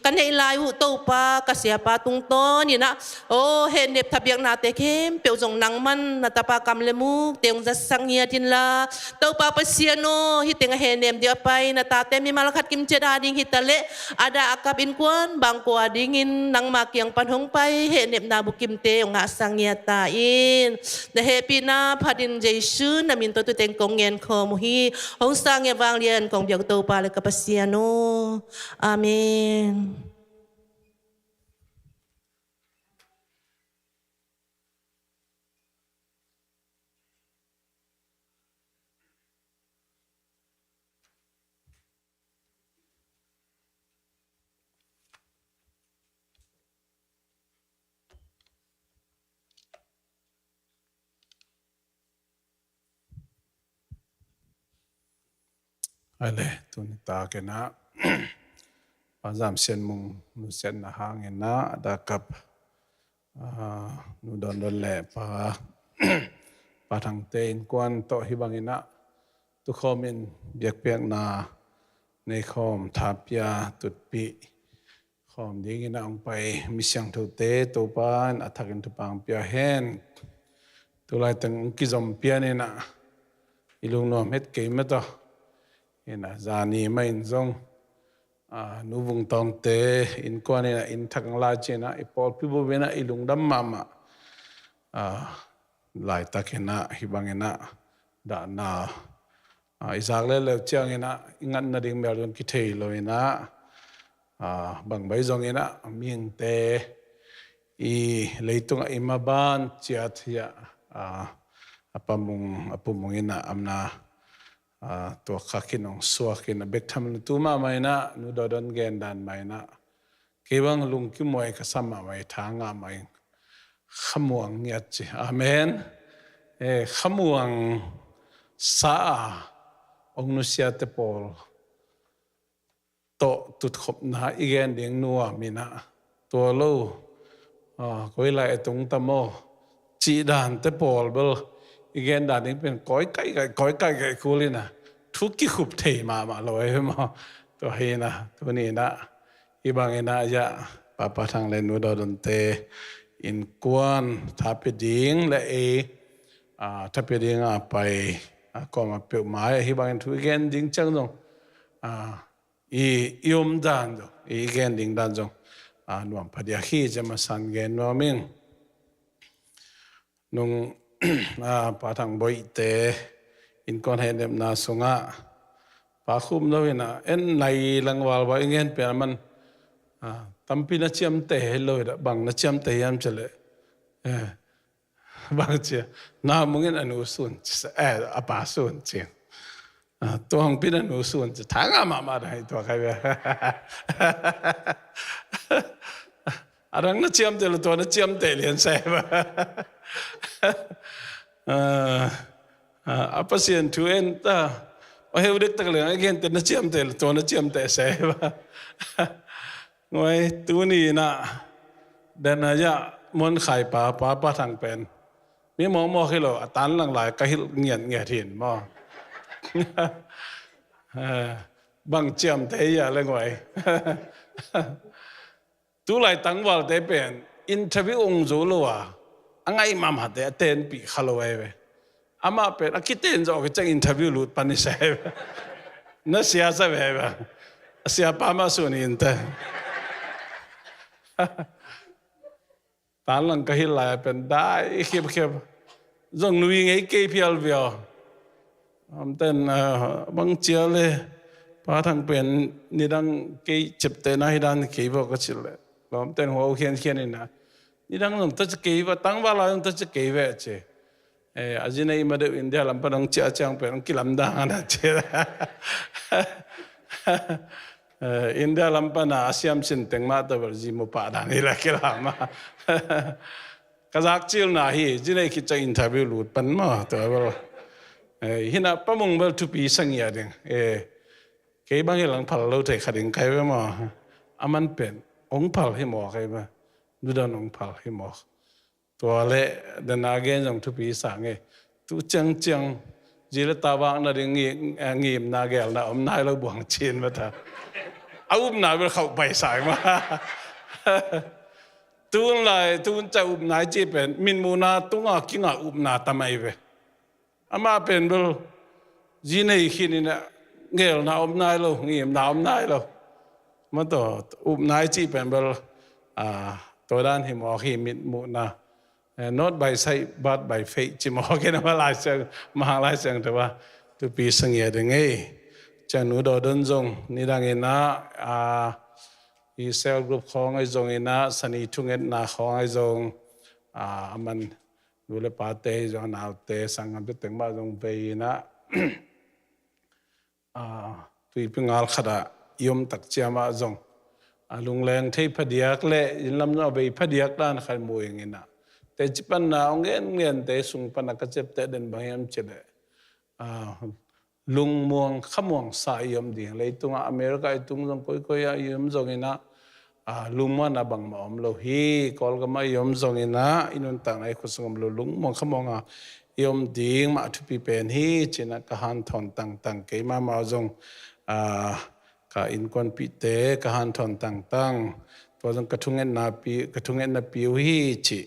Ka neih lai uh Topa, ka siapa tungtawn inah, aw, hehnep thapiaknate khempeuh zong nangman na tapa kam le mukte hong zatsak ngiat inla, Topa Pasian aw, hih tengah hehnem ding a pai na tate mimal khat kimciat a ding hi taleh, a dah a kap innkuan bangkua dingin nangma kiang pan hong pai hehnepna bukimte hong ngahsak ngiat ta in. Na hehpihna phatin Jesu na min tawh tu teng kong ngen khawm uh hi. Hong sang ngiat vanglian kong biak Topa le ka Pasian aw. Amen. Ai le, tuni tak inah Pa Zam Sian Mung nusiatna hang inah a dah a kap, ah, Nu Dawn Dawn le Pa, Pa Thangte innkuan tawh hih bang inah tukhawm in biakpiakna nei khawm, thapia tutpih khawm dingin a hong pai mi siangthote Topa in a thakin thupha hong pia hen. Tulai teng hong kizom pian inah i lungnuam het kei mah tawh inah zani mah in zong, ah, Nu Vung Tawngte innkuan inah inn thak hong lai ci inah i pawlpi bup inah i lungdam mahmah. Ah, laitak inah hih bang inah dahna, ah, i zak leuleu ciang inah i ngat nading mel zong kithei lo inah, ah, bangbai zong inah mihingte i leitungah i maban ciat hi a, ah, a pamung, a pumung inah amna, ah, tua kha khin hong suak inah bek tham lutu mahmah inah Nu Dawn Dawn gen dan mah inah kei bang lungkimuai ka sa mahmah hi, tha ngah mah hi. Khamuang ngiat ci. Amen. Eh, khamuang sa a hong nusiate pawl tawh tutkhopna i gen ding nuam inah, tua lo, ah, koi lai a tung tam aw cih dante pawl bel i gen dan ding pen koi kaikai, koi kaikai kul inah thu kikhup thei mahmah lo ei maw. Tua hi inah tuni inah hih bang inah a, Pa Pa Thang le Nu Dawn Dawnte innkuan thapia ding le ei, ah, thapia ding a pai, ah, kawm a peuhmah hih bangin thu i gen ding ciang zong, ah, i, i om dan zong, i gen ding dan zong, ah, nuam phadiak hi ci a masa in gen nuam ing. Nung, ah, Pa Thang Boihte innkuan hehnepna sungah Pa Khum Lo inah en lai langval va i ngen pen a man, ah, tampi na ciamteh hi lo hi dah, bang na ciamteh hiam ci leh, eh, bang cia, na mungin a nu sun ci, eh, a pa sun ci. Ah, tua hong pi na nu sun ci, tha ngah mahmah dang hi tua khai ve. A dang na ciamteh lo, tua na ciamteh lian se ba. Ah, ah, a Pasian thu en ta, a heu dektak leng a gente na ciamteh lo, tua na ciamteh se ba. Ngoi, tuni inah dan a ya mon khai pa, Pa Pa Thang pen mi mawkmawk hi lo, a tan lang lai ka hilh ngiatngiat hin maw. Eh, bang ciamteh hi a le ngoi. Tulai tangvalte pen interview ong zo lo a, a ngaih mahmahte a tenpih kha lo ei ve. Amah pen a kiten zawh kiciang interview lut pan i se ve. Na sia sa ve ve. A siapa mah sun hi inte. Tan lang ka hilh lai-a pen dai khipkhip. Zong nui ngei kei phial viau. Lawmten, ah, bang cia le Pa Thang pen nidang kei ciaptehna hi dan kei vua ka cih leh, lawmten huau khiankhian ina, nidang zong ta ci kei vua, tangval lai zong ta ci kei ve ci. Eh, a zi nei ma deuh India lam pan hong ciah ciang pen hong kilamdang a na ci. Eh, India lam pan a siamsin teng mah tawh bel zi mu pah dan hi la kilam a. Ka zakcilna hi, zi nei khit ciang interview lut pan maw, tua bel. Eh, hi na Pa Mung bel thupi sa ngia ding. Eh, kei bang hi lang phal lo thei kha ding kai ve maw. A man pen hong phal hi maw kai ve. Nu Don hong phal hi maw. Tua leh, dan a gen zong thupi sa nge. Tu ciangciang, zi le ta vak nading ngi-, eh, ngimna gelna om nai lo buang cin mata. A upna bel khauh pai sa hi mah. Tun lai, tun ciang upna i cih pen, mitmuhna tunga kinga upna tam ahi ve. Amah pen bel, zi nei khin ina, gelna om nai lo, ngimna om nai lo. Mataw, upna i cih pen bel, ah, tua dan hi mawk hi, mitmuhna. Eh, not by sight, but by faith, ci mawk hi na, ma Lai Siang, ma hang Lai Siang te ba, thupi sa ngia ding ei. Ciang Nu Daw Don zong, nidang ina, ah, i cell group khawng ahi zong ina, sani thungetna khawng ahi zong, ah, a man, nu le pate hi zong, a naute, sanggamte teng mah zong vei ina, ah, tuipi ngal khat ah i om tak ciang mah zong, ah, lungleng thei phadiak le, inn lam zong a vei phadiak dan khat mu ing ina. Teci pan na, hong gen gen te sung pan a ka ciapteh den bang hiam cih leh, ah, lungmuang khamuang sa i om ding. Leitungah America i tung zong koikoi ah i om zong ina, ah, lungmuanna bangmah om lo hi. Kawlgam ah i om zong ina, i nuntakna i khuasung om lo lungmuang khamuang a i om ding mah thupi pen hi. Ci ina ka hanthawn tangtang, kei mahmah zong, ah, ka innkuanpihte ka hanthawn tangtang. Tua zong ka thungetna pi, ka thungetna pi uh hi ci,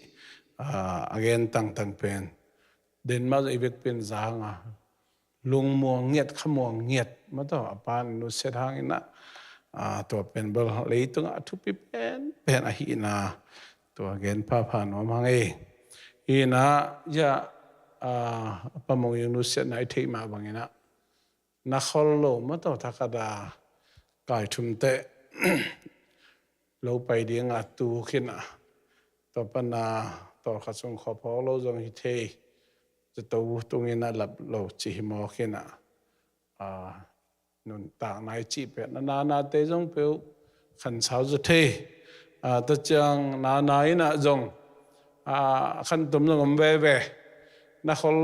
ah, a gen tangtang pen. Den mah zong i vekpi in zang a, lungmuang ngiat, khamuang ngiat, mataw, a pan nusiat hang ina, ah, tua pen bel leitungah a thupi pen, pen ahihna, tua gen phapha nuam hang ei. Ina, ya, ah, Pa Mung i nusiatna i theih mah bang ina, na khol lo, mataw, thakhat a kai thum teh, lo pai ding a tu khin a, tua pan a, tawlkhat sung khop hawk lo zong hi thei, zato tung ina lap lo ci hi mawk ina, ah, nuntakna i cih pen, na, na, nate zong peuh khansau zaw thei. Ah, tua ciang na, na ina zong, ah, khantum zong om veve. Na khol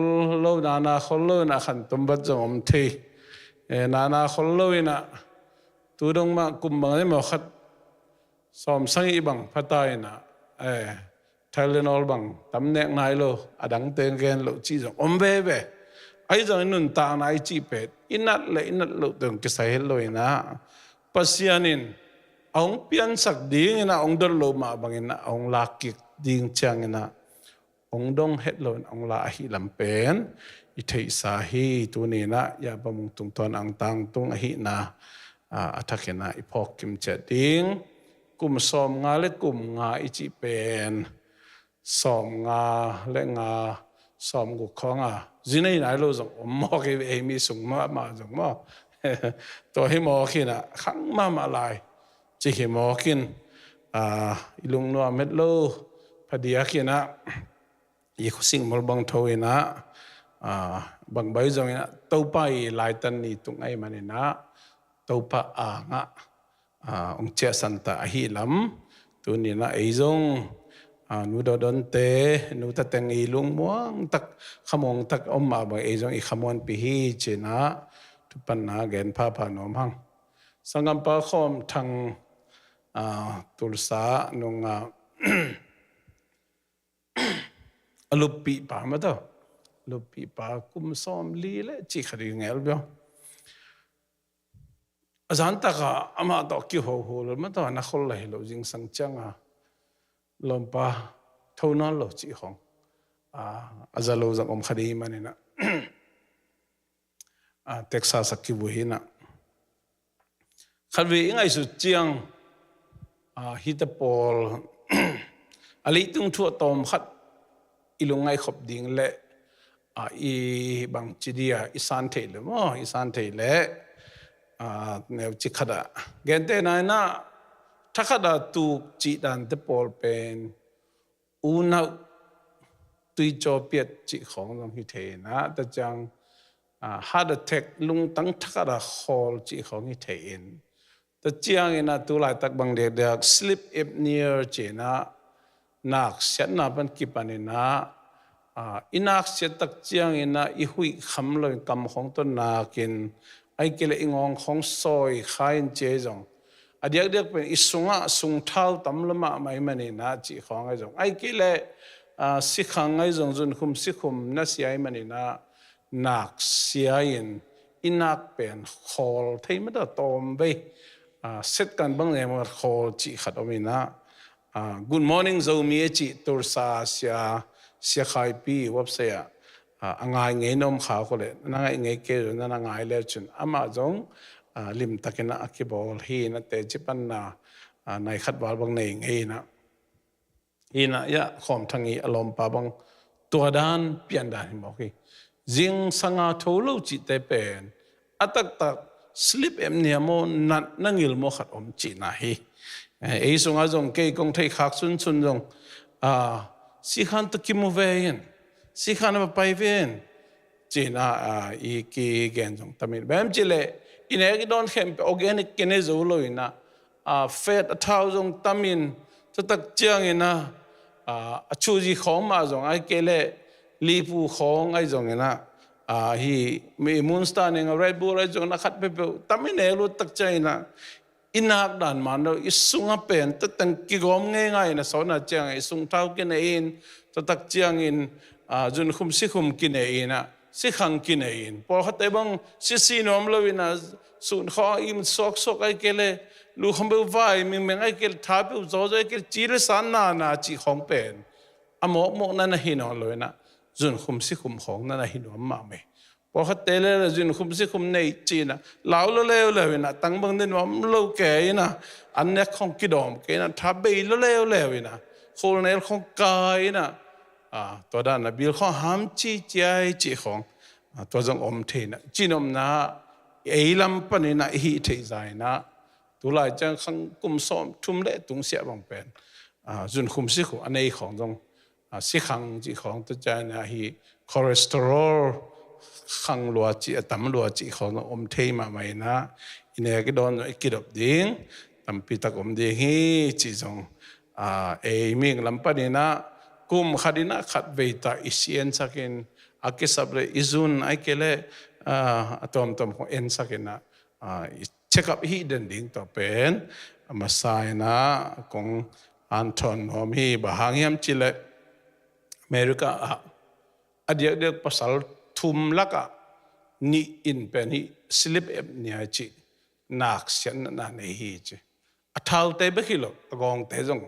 lo, na, na khol lo ina khantum vat zong om thei. Eh, na, na khol lo ina, tu dong mah kum bang emaw khat, sawm sagih bang pha ta ina, eh, Tylenol bang tam nek nai lo, a dangte gen lo cih zong om veve. Ahi zong i nuntakna i cih pen, i nat le i nat loh teng kisai het lo ina, Pasian in a hong piansak ding ina, a hong dot lo mah bang ina, a hong lak kik ding ciang ina, hong dong het lo ina, hong la ahih lam pen i theihsa hi. Tuni ina, ya Pa Mung tungtawn angtang tung ahihna, ah, a thak ina i phawk kim ciat ding. Kum sawm nga le kum nga i cih pen, sawm nga le nga, sawm guk khawng a, zi nei nai lo zong om mawk hi ve, ei mi sung mahmah zong maw. Tua hi mawk ina, khang mahmah lai, ci hi mawk in, ah, i lungnuam het lo phadiak ina, i khuasing mol bang tho ina, ah, bang bai zong ina, Topa i laitan ni tung ahih man ina, Topa angah, ah, hong ciahsan ta ahih lam. Tuni ina ei zong, ah, Nu Daw Don te, nu ta teng i lungmuang tak, khamuang tak om mah bang, ei zong i khamuanpih hi ci ina, thupanna gen phapha nuam hang. Sanggampa Khawm Thang, ah, Tulsa nung, ah, a luppihpa mataw, luppihpa kum sawm li le cih khat i ngel bia. A zan takah amah tawh kihoho lo mataw, na khol lai lo, zingsang ciang a lawmpa tho nawn lo cih khawng, ah, a za lo zong om kha ding ahih man ina, ah, Texas ah kivui hi ina. Khatvei i ngaihsut ciang, ah, hihte pawl, A leitung thu a tawm khat i lungngaih khop ding le, a, i bangci dia i san theih le maw, i san theih le, a, neu ci khat ah. Gentehna in ah, thakhat a tuk cih dante pawl pen unau tuicaw piat cih khawng zong hi thei in ah, tua ciang, a, heart attack, lungtang thakhat a khawl cih khawng hi thei in, tua ciangin ah tu laitak bang diakdiak sleep apnea ci-in ah naksiatna pan kipan in ah, a, i naksiat tak ciangin ah i huih kham lo in kam khawng tawh nak in, ahih kei leh i ngawng khawng sawi kha in ci ahi zong, a diakdiak pen i sungah sungthau tam lo mahmah ahih manin ah cih khawng ahi zong, ahih kei leh, a, sikhang ahi zong, zunkhum sikhum na sia ahih manin ah naksia in i nak pen khawl thei mah ta, tawm vei, a, set kan bang nem khawl cih khat om in ah, a, Good Morning Zomi a cih Tulsa sia, Sia Khai Pi website ah, a, a ngai ngei na om kha ko leh, na ngaih ngei kei zong na na ngai le cun amah zong, a, limtakin ah a kibawl hi in ah, teci panna, a, nai khat val bang nei ngei in ah. Hi in ah, ya, Khawm Thang i a lawmpa bang tua dan pian dan hi mawk hi. Zingsang a tho lo cihte pen a taktak sleep apnea maw, natna ngil maw khat om cihna hi. Eh, ei sungah zong kei kong theih khak sunsun zong, a, sikhan tawh kimu ve in, sikhan a va pai ve in, ci-in ah, a, i kigen zong tam in. Bang hiam cih leh i nek i dawn khempeuh organic kinei zo lo in ah, a, fat a thau zong tam in, tua tak ciangin ah, a, a chuzi khawng mah zong ahih kei leh lipu khawng ahi zongin ah, a, hih mi Monster ning a, Red Bull ahi zongin ah, khat peuhpeuh tam i nek lo tak ciangin ah i nak dan man lo, i sungah pen tua teng kigawm ngeingai in ah, sawtna ciangin i sungthau kinei in, tua tak ciangin, a, zunkhum sikhum kinei in ah, sikhang kinei in, pawlkhatte bang sisi nuam lo in ah, sun khawng in suaksuak ahih kei leh, lu khawng peuh vai mengmeng ahih kei leh, tha peuh zawzaw ahih kei leh, ci le san nana cih khawng pen a mawkmawk na na hi nawn lo in ah, zunkhum sikhum khawng na na hi nuam mahmah hi. Pawlkhatte le le zunkhum sikhum nei ci-in ah, lau lo leuleu in ah, tang bang ne nuam lo kei in ah, an nek khawng kidawm kei in ah, tha bei lo leuleu in ah, khulnel khawng kai in ah, a, tua dan a bil khawng ham ci ciai cih khawng, a, tua zong om thei in ah, cinopna ei lam panin ah i hih theih zah in ah, tu lai ciang khang kum sawmthum le tungsiah bang pen, a, zunkhum sikhum a nei khawng zong, a, sikhang cih khawng, tua ciangin ah hih cholesterol khang lua cih, a tam lua cih khawng zong om thei mahmah in ah, i nek i dawn zong i kidop ding tampi tak om ding hi cih zong, a, ei mihing lam panin ah kum khat in ah khat vei tak i si ensak in, a kisap le i zun ahih kei leh, a, a tuamtuam khawng ensak in ah, a, i check up i hih den ding, tua pen a masa in ah kong hanthawn nuam hi. Bang hang hiam cih leh America ah a diakdiak pasal thum lakah nih in pen hih sleep apnea cih naksiatna na nei hi ci. A thaute bek hi lo, a gawngte zong.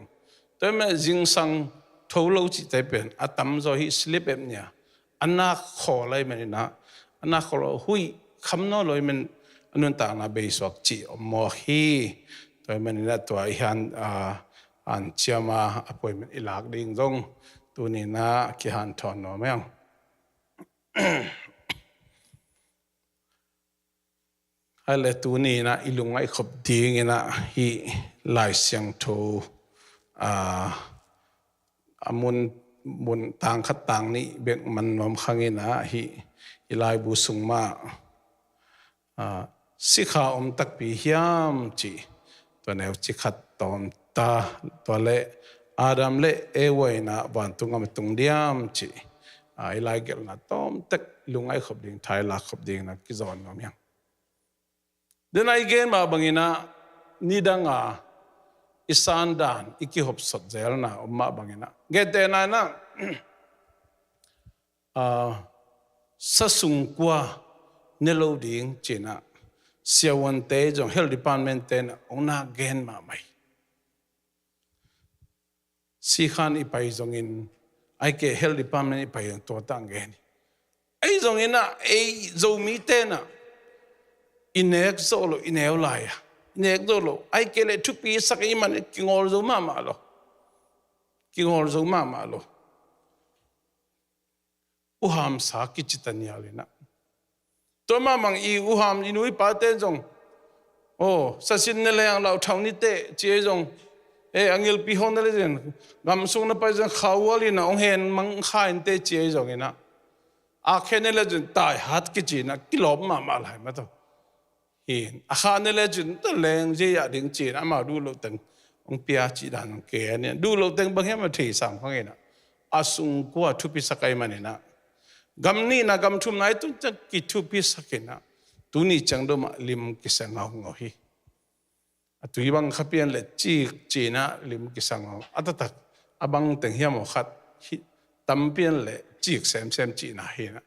Tua ahih manin zingsang tho lo cihte pen a tamzaw hih sleep apnea, a nak khawl ahih manin ah, a nak khawl lo, huih kham nawn lo ahih manin a nuntakna beisuak cih om mawk hi. Tua ahih manin ah tua i han, a, hanciam a, appointment i lak ding zong tuni in ah kihanthawn nuam hi hang. Ahih leh tuni in ah i lungngaih khop ding in ah hih Lai Siangtho, a, a mun, mun tang khat tang nih bek man nuam khang in ah hih i laibu sung mah, a, sikha om takpi hiam cih, tua neu ci khat tawm ta, tua leh Adam le Eva in ah vantung gam a tung diam cih, a, i laigelhna tawm tek, lungngaih khop ding, thailak khop ding in ah kizawn nuam hi hang. Tua in ah i gen mah bangin ah, nidang a i san dan, i kihopsot zelna om mah bangin ah, gentehna in ah, a, sa sung kua ne lo ding ci-in ah siavuante zong, health department te in ah hong na gen mahmah hi. Sikhan i pai zongin, ahih kei leh health department i pai zong tua tang gen hi. Ahi zongin ah, ei Zomite in ah i nek zawh loh, i neu lai-a i nek zawh loh, ahih kei leh thupi sak i hih manin kingawl zo mahmah lo. Kingol zo mahmah lo. Uhamsa kici ta nial inah. Tua mah bang i uham i nu i pate zong, aw, sasin ne leng lauthau ni teh ci ei zong, e, a ngilpi hong ne le zin, gam sung na pai zong khaual inah hong hen mang kha in teh ci ei zong inah, a khen ne le zin tai hat kici inah kilawm mahmah lai mah tawh. Hin a kha ne le cin ta leng zia ding cin amau duh loh teng hong pia cih dan hong ke a nia. Duh loh teng bang hiam a thei sam khang inah, a sungkua thupisak ai man inah, gam nihna gam thumna i tun ciang kithupisak inah, tuni ciang dom ah lim kisa ngaungau hi. A tui bang kha pian le cik cih inah lim kisa ngau a, taktak a bang teng hiam aw khat hi, tam pian le cik semsem cihna hi inah.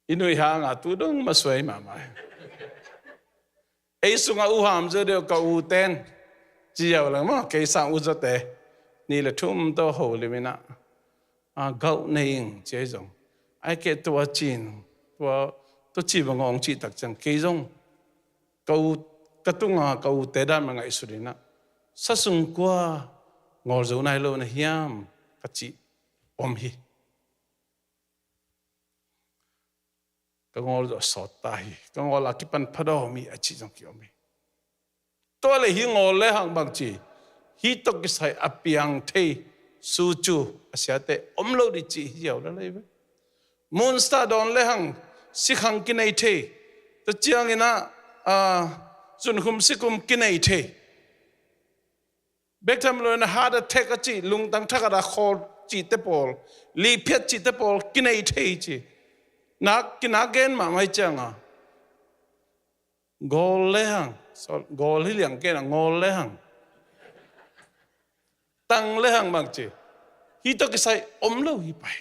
I nuih hanga tu dong masuai mahmah hi. Ei sungah uham zo deuh ka u ten, ci ziau leng maw, kei sang u zawte nih le thum tawh ho lim inah, a, gauh nei ing ci ei zong, ai keh tua cin, tua, tua ci bang hong cih tak ciang kei zong ka u, ka tunga ka ute dan ma ngaihsut inah, sa sungkua ngol zo nai lo na hiam ka cih om hi. Ka ngol zawh sawt ta hi. Ka ngol a kipan phadawm hi a cih zong kiom hi. Tua le hi ngol le hang bang ci, hi tawh kisai a piang thei sucu a siate om lo dih cih hi ziau la lei ve. Munsta dawn le hang sikhang kinei thei. Tua ciang inah, a, zunkhum sikum kinei thei. Bek tham lo in a heart attack a cih, lungtang thakhat a khawl cihte pawl, lihphiat cihte pawl kinei thei ci. Nak, kinak gen mahmah hi cianga, gawl le hang, so, gawl hi liang gen a, ngawl le hang, tang le hang bang ci, hi tawh kisai om lo hi pai.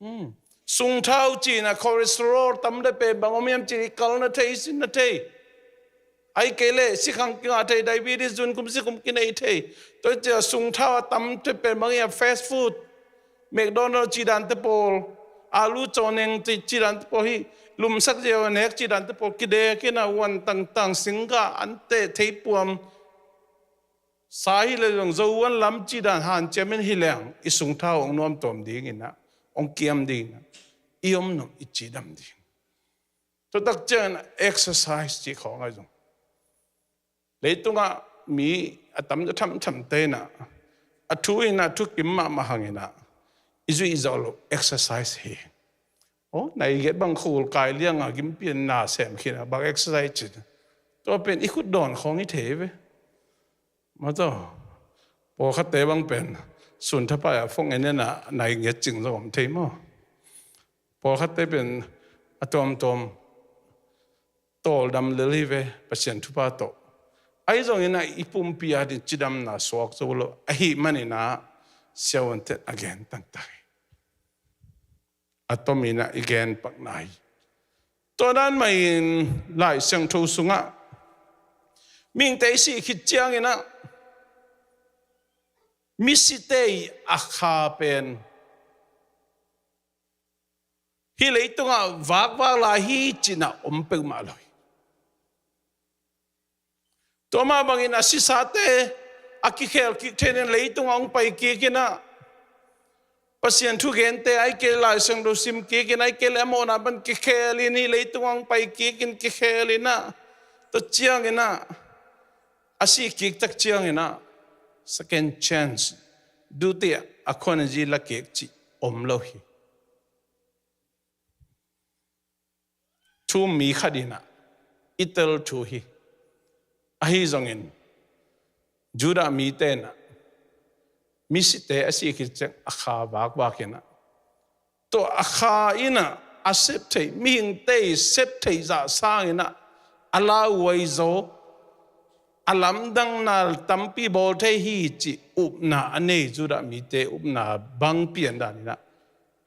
Hmm. Sungthau cihna, cholesterol tam le pen bang om hiam cih hi kalna thei, sinna thei. Ai kei le sikhang kingah thei, diabetes, zunkhum sikhum kinei thei. Tua cia sungthau a tam le pen bang hiam fast food, McDonald cih dante pawl, alu cawning cih, cih dante pawl hi, lumsak ziau a nek cih dante pawl kidek inah, uan tangtang, singgah ante, theipuam, sa hi le zong zo uan lam cih dan hanciam in hi leng i sungthau hong nuamtuam ding inah, hong kiam ding inah, i om nop i cidam ding. Tua tak ciang inah exercise cih khawng ahi zong, leitungah mi a tam a thamthamte inah a thu inah thukim mahmah hang inah i zuih zawh loh exercise hi. Aw, nai giat bang khul kai lianga gimpian na sem khin a bang exercise cin, tua pen i khut dawn khawng hi thei ve. Maw taw, pawlkhatte bang pen sun thapai-ah fong en en a nai ngiat cing zong om thei maw? Pawlkhatte pen a tuamtuam tawldam lel hi ve, Pasian thupha tawh. Ahi zongin ah i pumpi ading cidamna suak zo lo ahih manin ah siavuante'n a gen tangtak hi. A tomin ah i gen pakna hi. Tua dan mahin Lai Siangtho sungah mihingte i sih khit ciangin ah misite i a kha pen hih leitungah vakvak lai hi cih na om peuhmah lo hi. Tua mah bangin a sisate a kikhel kik theih in leitungah hong pai kik in ah, Pasian thugente ahih kei leh Lai Siangtho sim kik in ahih kei leh a mawhna pan kikhel in hih leitungah hong pai kik in kikhel in ah, tua ciangin ah a sih kik tak ciangin ah second chance, dutiah a khuan a zi la kik cih om lo hi. Thu um mi khat in ah i tel thu hi. Ahi zongin Judah mite in ah misite a sih khit ciang a kha vakvak in ah, tua a kha in ah a sep theih, mihingte i sep theih zah sangin ah a lauhuai zo, a lamdangna tampi bawl thei hi cih upna a nei Judah mite upna bang pian dan in ah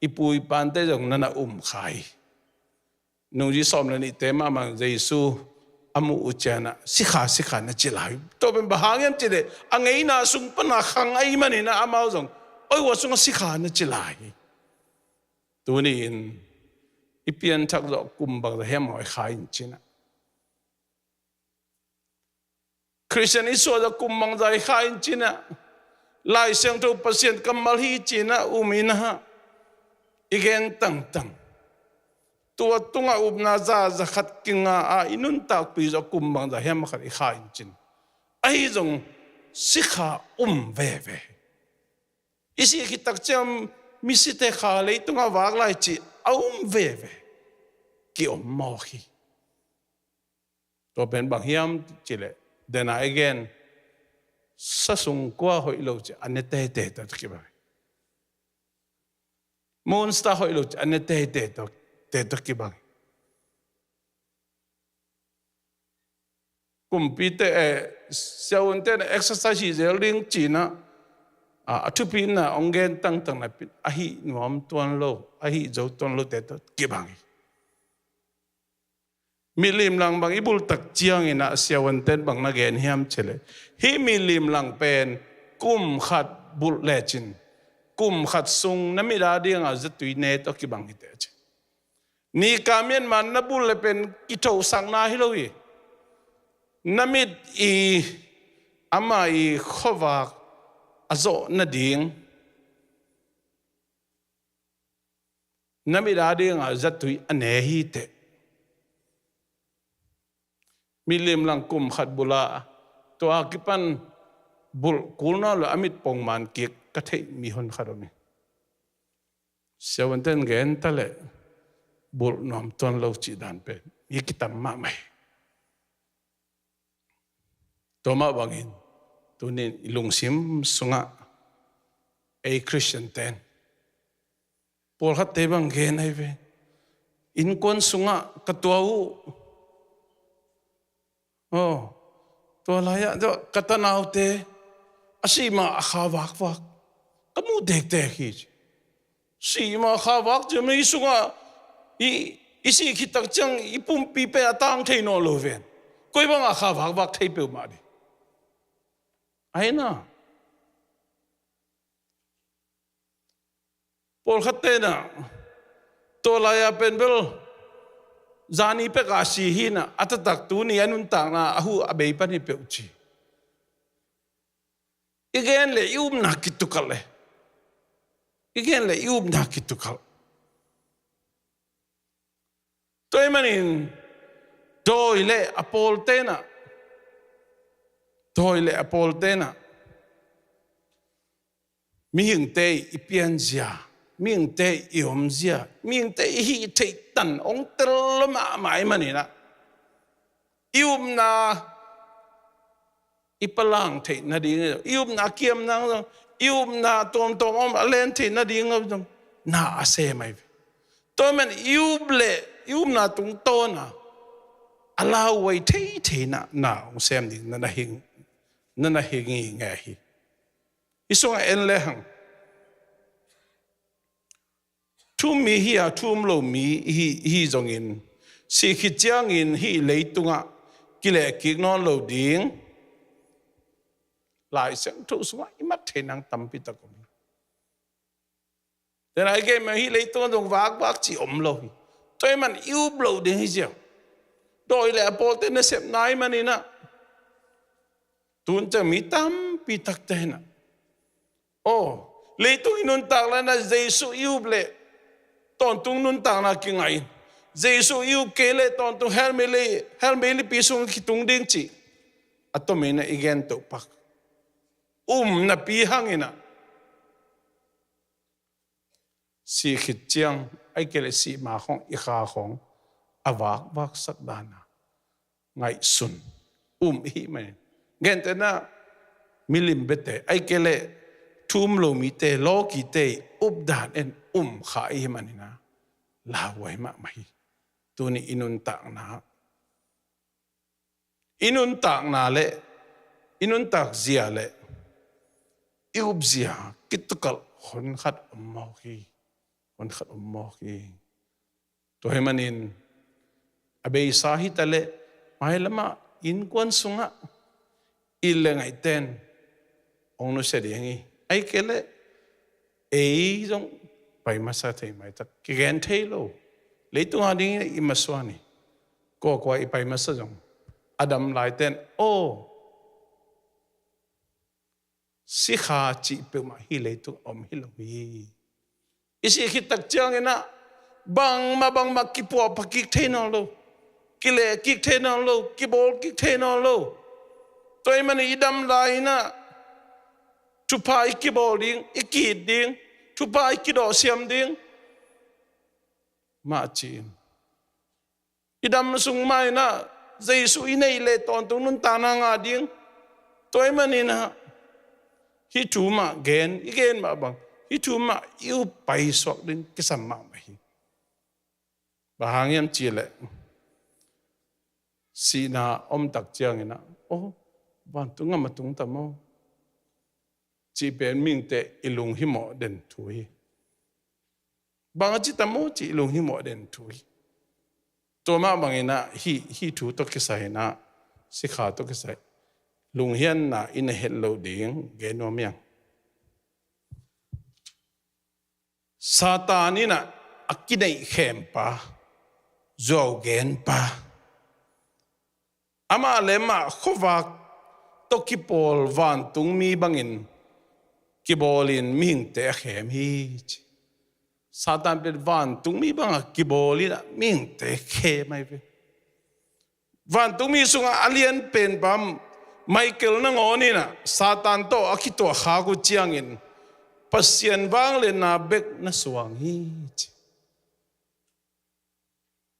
i pu i pate zong na na um kha hi. Nungzui sawm le nihte mahmah Jesu a muh uh ciang ah sikha, sikha na ci lai. Tua pen bang hang hiam cih leh a ngeina sung pan a khang ahih manin ah amau zong oi, hua sungah sikha na ci lai hi. Tuni-in i pianthak zawh kum bangzah hiam maw i kha in cih in ah, Khristian i suah a kum bangzah i kha in ci-in ah, Lai Siangtho Pasian kammal hi ci-in ah um in ah, i gen tangtang. Tua tungah upna za, za khat kinga a i nuntakpih zawh a kum bangzah hiam khat i kha in ci-in. Ahi zong sikha um veve. I sih khit tak ciang misite kha leitungah vak lai cih a um veve. Ki-om mawk hi. Tua pen bang hiam cih leh, dena i gen, sa sung kua hoih lo cih a ne teitei tawh kibang hi. Moon star hoih lo cih a ne teitei tawh, te tawh kibang hi. Kumpite, eh, siavuante na exercise hi zel ding ci-in ah, a, a thupina hong gen tangtang napi-in, a hih nuam tuan lo, a hih zo tuan lo te tawh kibang hi. Milim lang bang i bulh tak ciangin ah siavuante in bang na gen hiam cih leh, hih milim lang pen kum khat bulh lecin, kum khat sung na mit a dingah zatui ne tawh kibang hi teh ci. Nika mianman na bulh le pen kithohsakna hi lo hi. Na mit i, ama i khuavak a zawh nading, na mit a dingah zatui a ne hi teh. Milim lang kum khat bulh a, tua a kipan bulh kul nawn lo a mit pongman kik ka theih mi hon khat om hi. Siavuante in gen ta leh bulh nuam tuan lo cih dan pen mi kitam mahmah hi. Tua mah bangin tuni-in i lungsim sungah ei Khristiante in, pawlkhatte bang gen ahi ve, innkuan sungah ka tuah uh, aw, tua lai-ah ka tanaute a sih ma a kha vakvak ka mu tektek hi ci. Sih ma kha vak ci, mi sungah i, i sih khit tak ciang i pumpi pen a tang thei nawn lo ven. Koi bangah kha vakvak thei peuhmah ding. Ahi na. Pawlkhatte na, tua lai-a pen bel zani pek a si hi na, a taktak tuni a nuntakna a huh a bei pan hi peuh ci. I gen le i upna kitukalh e. I gen le i upna kitukalh. Tua ahih manin dawi le a pawlte na, dawi le a pawlte na, mihingte i pianzia, mihingte i omzia, mihingte i hih theih tan hong tel lo mahmah ahih manin ah, i upna i palang theih nading zong, i upna kiamna zong, i upna tuamtuam om a len theih nading zong na a sem ahi ve. Tua ahih manin i up le i upna tungtawn a a lauhuai thei thei na, na hong sem ding na na hi, na na hi ngingei hi. Hih sungah en lehang, thu um mi hi a, thu um lo mi hi, hi zongin, sih khit ciangin hih leitungah kilehkik nawn lo ding Lai Siangtho sungah i mat thei nang tampi tak om hi. Tua ahih manin hih leitungah zong vakvak cih om lo hi. Tua ahih manin i up loh ding hi ziau. Dawi le a pawlte nasepna ahih manin ah, tun ciang mi tampi takte in ah, aw, leitung i nuntak lai-in ah Jesuh i up leh tawntung nuntakna kingah in, Jesuh i up kei leh tawntung hell mei lei, hell mei lipi sungah kitung ding cih a tomin ah i gen tohpak. Um napi hangin ah, sih khit ciang, ahih kei leh sih ma khawng i kha khawng a vakvaksak dan a ngaihsun um i hih manin, gentehna milim biate, ahih kei leh thu um lo mite, lawkite i updan in um kha i hih manin ah lauhuai mahmah hi. Tuni i nuntakna, i nuntakna le i nuntak zia le i up zia kitukalh honkhat om mawk hi. Honkhat om mawk hi. Tua ahih manin a beisa hi ta leh mailamah innkuan sungah it le ngaihte in hong nusia ding hi. Ahih kei leh ei zong pai masa thei maitak, kigen thei lo. Leitung a dingin i masuan hi. Kuakua i pai masa zong a dam laite in, aw, Sikha cih peuhmah hih leitung a om hi lo hi. I sih khit tak ciangin ah bangmah bangmah kipuahpha kik thei nawn lo, kileh kik thei nawn lo, kibawl kik thei nawn lo. Tua ahih manin i dam lai-in ah thupha i kibawl ding, i ki-it ding, thupha i kidawhsiam ding. Mah ci-in i dam sung mah in ah Jesu i neih leh tawntung nuntakna ngah ding. Tua ahih manin ah hih thu mah gen, i gen mah bang, hih thu mah i up paisuak ding kisam mahmah hi. Bang hang hiam cih leh sihna om tak ciangin ah, "Oh, vantung gam a tung ta maw?" cih pen mihingte i lunghimawh den thu hi. Bang a ci ta maw cih lunghimawh den thu hi. Tua mah bangin ah hih, hih thu tawh kisai in ah, sikha tawh kisai lunghianna i nei het loh ding gen nuam hi hang. Satan in ah a kineihkhempa, zuaugenpa, amah le amah khuavak tawh kipawl vantungmi bangin kibawlin mihingte a khem hi, ci. Satan pen vantungmi bangah kibawlin ah mihingte khem ahi ve. Vantungmi sungah a lianpenpa Michael nangawn in ah Satan tawh a kituahkhak uh ciangin Pasian vangliatna bek na suang hi, ci.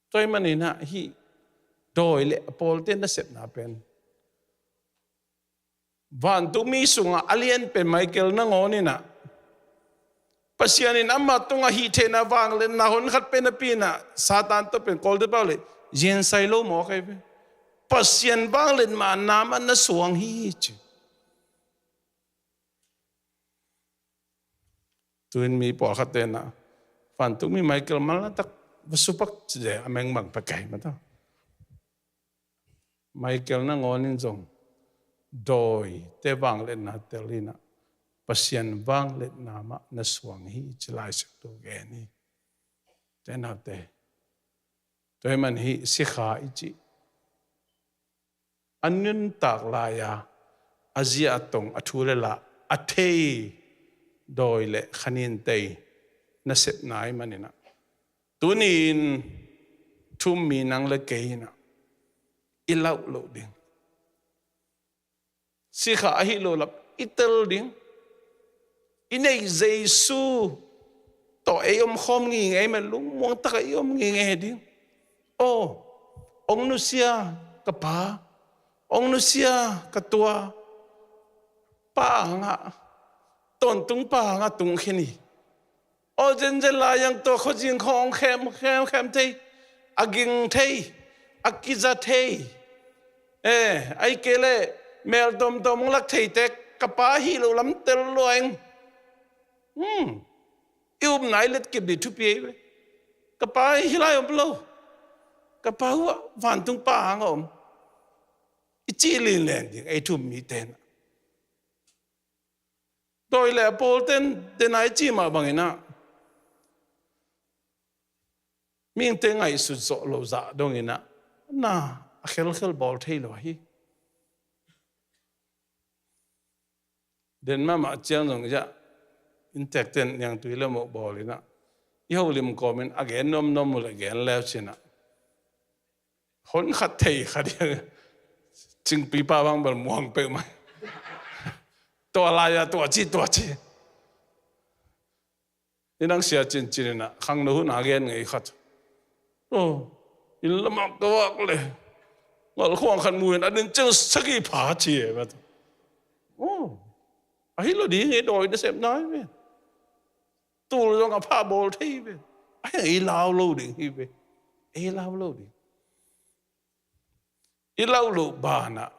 Tua ahih manin ah hih dawi le a pawlte nasepna pen, vantungmi sungah a lianpen Michael nangawn in ah Pasian in amah tungah hihtheihna vangliatna honkhat pia napi in ah Satan tawh pen Kawlte pau le zingsai lo mawk ahi ve. Pasian vangliatna mah na suang hi, ci. Tu-in mi pawlkhatte in ah vantungmi Michael malna tak va supak ci leh a meng bang pia kei mah ta. Michael nangawn in zong dawite vangliatna tel in ah Pasian vangliatna mah na suang hi, ci Lai Siangtho gen hi. Te naute, tua ahih manin hih sikha i cih a nuntak lai-a, a zia a tong, a thu le la a thei dawi le khaninte nasepna ahih manin ah, tuni-in thu-um mi nang le kei in ah i lauh loh ding. Sikha ahi lo lam i tel ding. I neih Jesu tawh ei omkhawm ngingei mah, lungmuang takah i om ngingei ding. Aw, hong nusia ka pa, hong nusia ka tua, pa hangah, tawntung pa hangah tung khin hi. Aw, zenzen lai-in tua khuazing khawng hong khem, khem, khem thei, a ging thei, a kiza thei. Eh, ahih kei leh mel tawmtawm hong lak theite ka pa hi lo lam tel lua ing. Hmm. I upna i letkip ding thupi ahi ve. Ka pa hih lai om lo. Ka pa uh ah vantung pa hang a om. I cih linlen ding, ei thu-um mite in ah. Dawi le a pawlte in, den a i cih mah bangin ah, mihingte ngaihsut zawh lo zah dongin ah, na a khelkhel bawl thei lo hi. Den mahmah ciang zong i ah, inntekte in niangtui le mawh bawlin ah, i holim kawmin a gen nuamnuam uh leh gen le uh cin ah, honkhat thei kha ding. Cingpipa bang bel muang peuhmah. Tua lai-a tua ci, tua ci. I nang sia cincin in ah khangno hun a gen ngei khat. Aw, inn lamah ka vak leh ngalkhuang khat mu-in a din ciang sagih pha ci e. Aw, ahi lo ding hi, dawi nasepna hi ve. Tul zong a pha bawl thei hi ve. Ahi, ei lau lo ding hi ve. Ei lau lo ding. I lauh loh banah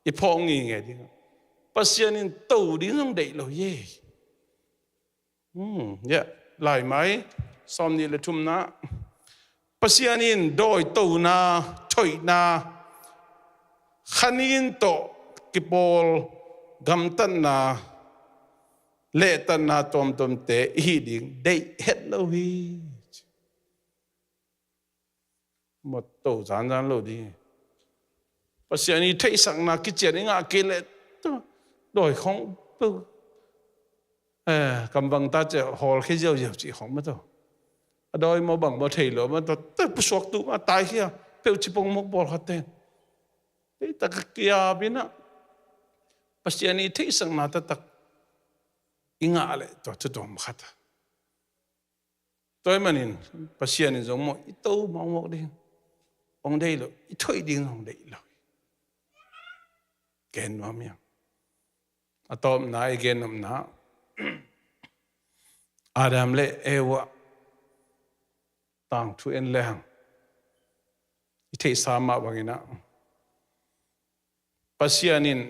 i phawk ngingei ding. Pasian in to ding zong deih lo hi. Hmm, yeah. Laimai sawmnih le thumna. Pasian in dawitona, thoihna, khanin tawh kipawl gamtatna, lehtatna tuamtuamte i hih ding deih het lo hi. Mawtaw zanzan lo ding. Pasian i theihsakna kician i ngah kei leh, dawi khawng peuh. Eh, kamvang ta cia hawlkhia ziauziau cih khawng mah tawh. A dawi maw bang maw thei lo mah tawh, tawh pusuak tu mah tai khia, peuh cipong mawk bawl khat ten. Tei tak a kiap inah, Pasian i theihsakna taktak i ngah leh tua thu tuam khat a. Tua ahih manin Pasian in zong maw i to mawkmawk ding hong deih lo, i thoih ding hong deih lo. Gen nuam hiam? A tawpna i gen nopna, Adam le Eva tangthu en lehang i theihsa mah banginah Pasian in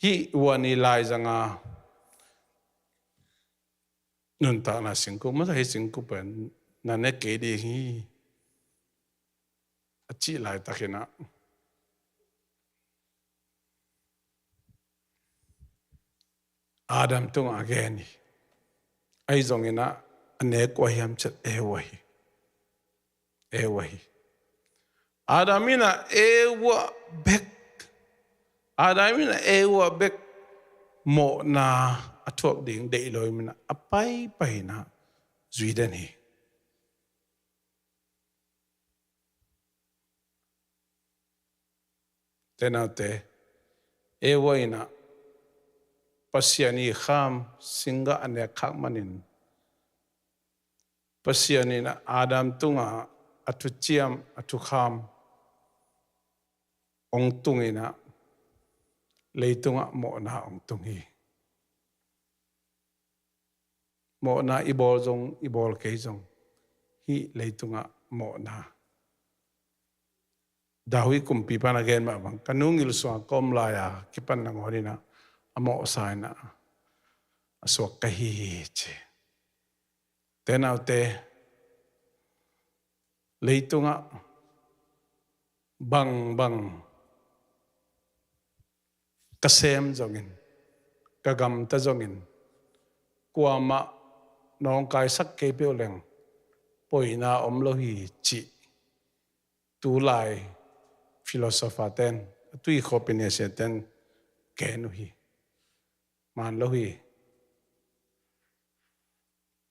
hih uani laizanga nuntakna singkung masa hi, singkung pen na ne kei ding hi a cih laitakinah Adam tungah a gen hi. Ahi zonginah a nek uh a hiam ciat Eva hi. Eva hi. Adam inah Eva bek, Adam inah Eva bek mawhna a thuak ding deih lo inah a paipainah zui den hi. Te naute, Eva inah Pasian i kham singgah a nek khak manin Pasian inah Adam tungah a thuciam a thukham hong tunginah leitungah mawhna hong tung hi. Mawhna i bawl zong i bawl kei zong hih leitungah mawhna. David kumpipa in a gen mah bang, ka nu ngil sungah ka om lai-a kipan nangawn inah a mawhsa inah a suak ka hi hi ci. Te naute, leitungah bangbang ka sem zongin, ka gamta zongin, kuamah nawngkaisak kei peuh leng poina om lo hi cih tulai philosopher ten, a tui khawpin a sia ten gen uh hi. Man lo hi.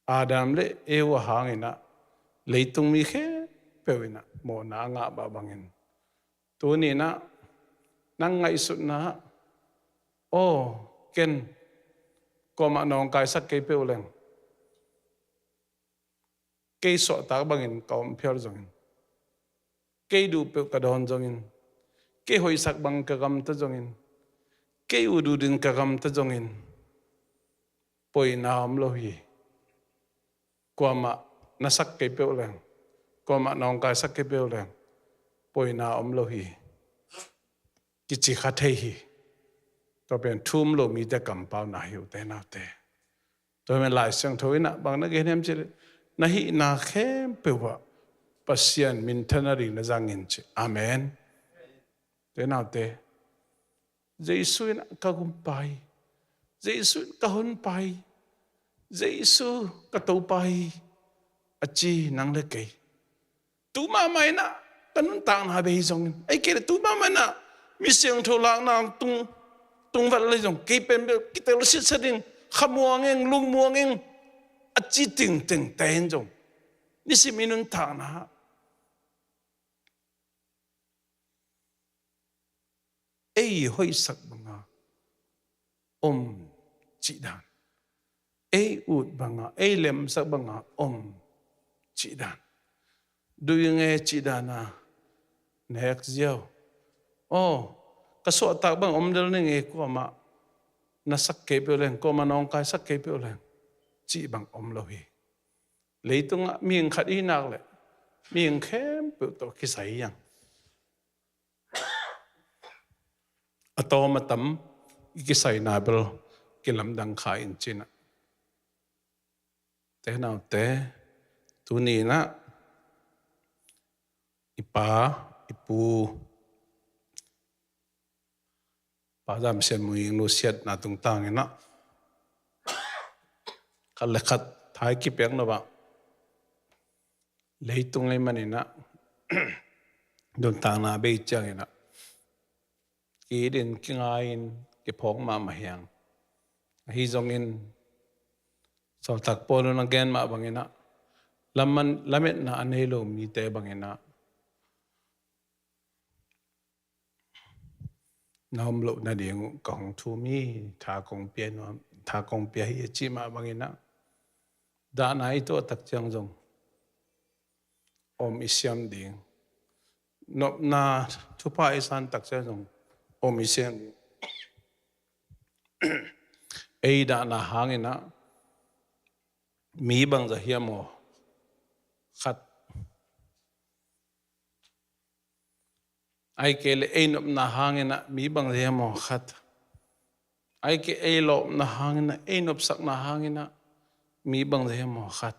Adam le Eva hanginah leitung mi khempeuh inah mawhna a ngah mah bangin, tuni inah nang ngaihsutna ah, aw, ken kuamah nawngkaisak kei peuh leng, kei suahtak bangin ka om phial zongin, kei duh peuh ka dawn zongin, kei hoihsak bang ka gamta zongin, kei ut ut in ka gamta zongin, poina om lo hi. Kuamah na sak kei peuh leng, kuamah nawngkaisak kei peuh leng, poina om lo hi, kici kha thei hi. Tua pen thu um lo mite kampauna hi uh te naute. Tua pen Lai Siangtho inah bang na gen hiam cih leh, na hihna khempeuh ah Pasian minthanna ding na zangin ci. Amen. Te naute, Jesu in ka gumpa hi, Jesu in ka honpa hi, Jesu ka Topa hi a ci nang le kei. Tu mahmah inah ka nuntakna bei zongin, ahih kei leh tu mahmah inah mi siangtho lakna tung, tungval le zong kei pen bel kitel sitsa ding, khamuang eng, lungmuang eng a ci tingting te in zong nisim i nuntakna ah ei hoihsak banga om cihdan, ei ut banga, ei lemsak banga om cihdan, duh ing e cihdan a nek ziau. Aw, ka suahtak bang om lel ning e, kuamah na sak kei peuh leng, kuamah nawngkaisak kei peuh leng cih bang om lo hi. Leitungah mihing khat i hih nak leh mihing khempeuh tawh kisai hi hang. A tawm a tam i kisaina bel kilamdang kha in ci-in ah. Te naute, tuni-in ah i pa, i pu, Pa Zam Sian Mui nusiatna tungtangin ah khat le khat thei kipek lo ah, leitung ahih manin ah nuntakna bei ciangin ah ki-it in, kingai in, kiphawk mahmah hi hang. Ahi zongin, sawltak Paul in a gen mah bangin ah, laman, lametna a nei lo mite bangin ah, na om loh nading uh ka hong thum hi, tha kong pia nuam, tha kong pia hi a cih mah bangin ah, dahna i tuah tak ciang zong om i siam ding. Nopna thupha i san tak ciang zong om i siam ding. Ei dahna hangin ah mi bangzah hiam aw khat. Ahih kei leh ei nopna hangin ah mi bangzah hiam aw khat. Ahih kei ei lawpna hangin ah, ei nopsakna hangin ah mi bangzah hiam aw khat.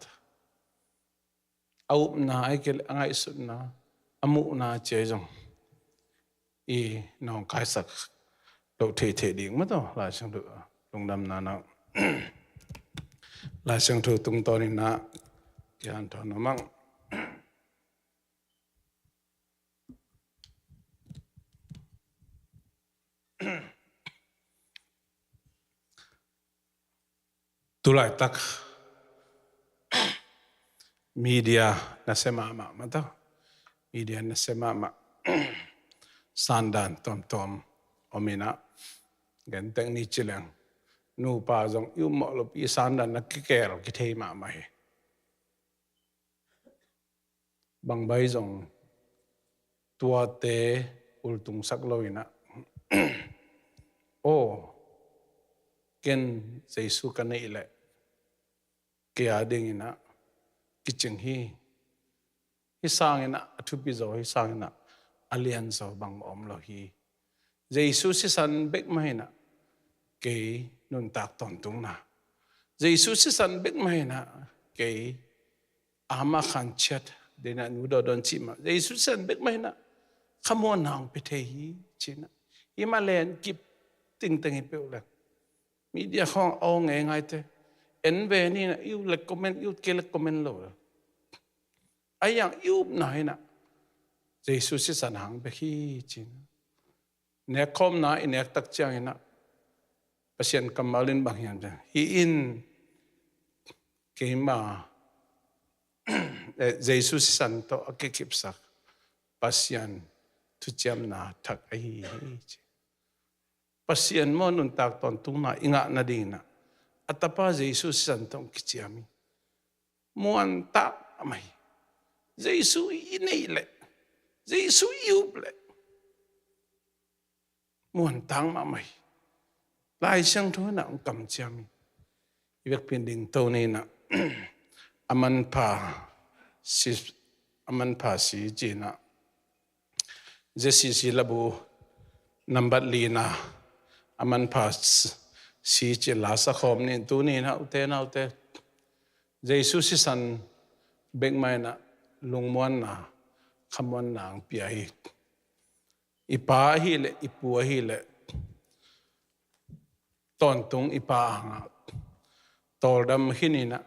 A upna, ahih kei leh a ngaihsutna, a muhna ci-a zong i nawngkaisak loh theithei ding mah tawh Lai Siangtho lungdamna na. Lai Siangtho tungtawnin ah i hanthawn nuam ang. Tulaitak media nasia mahmah mah tawh, media nasia mahmah. Sandan tuamtuam om in ah, gen tek ni ci leng, nupa zong i upmawh lopi sandan na kikel kithei mahmah hi. Bangbai zong tuate ultungsak lo in ah, aw, ken Jesu ka neih leh kei a dingin ah kicing hi. Hih sangin ah a thupi zaw, hih sangin ah a lian zaw bangmah om lo hi. Jesu sisan bek mah in ah kei nuntak tawntungna. Jesu sisan bek mah in ah kei ama khan chiat dena nu dawdawn cih mah. Jesu sisan bek mah in ah khamuanna hong pia thei hi ci-in ah. Hih mah len kip tingteng hi peuh leng. Media khawng a aw ngeingaite en ve ni in ah, i ut leh comment, i ut kei leh comment lo. Ahi hang i upna in ah Jesu sisan hang bek hi ci-in ah. Nekkhawmna i nek tak ciangin ah Pasian kammal in bang hiam cih leh, hih in keima, eh, Jesu sisan tawh a kikipsak Pasian thuciamna thak ahi hi ci. Pasian maw nuntak tawntungna i ngah nadingin ah a tapa Jesu sisan tawh kiciam hi. Muantak mahmah hi. Jesu i neih leh, Jesu i up leh muantak mahmah hi. Lai Siangtho in ah hong kamciam hi. I vekpi-in dingto ni in ah, a manpha si, a manpha si ci-in ah, Z C C labu nambat lina a manpha si ci-in la sakhawm ni. Tuni in ah ute naute, Jesu sisan bek mah in ah lungmuanna, khamuanna hong pia hi. I pa ahih leh i pu ahih leh tawntung i pa hangah tawldam khin in ah,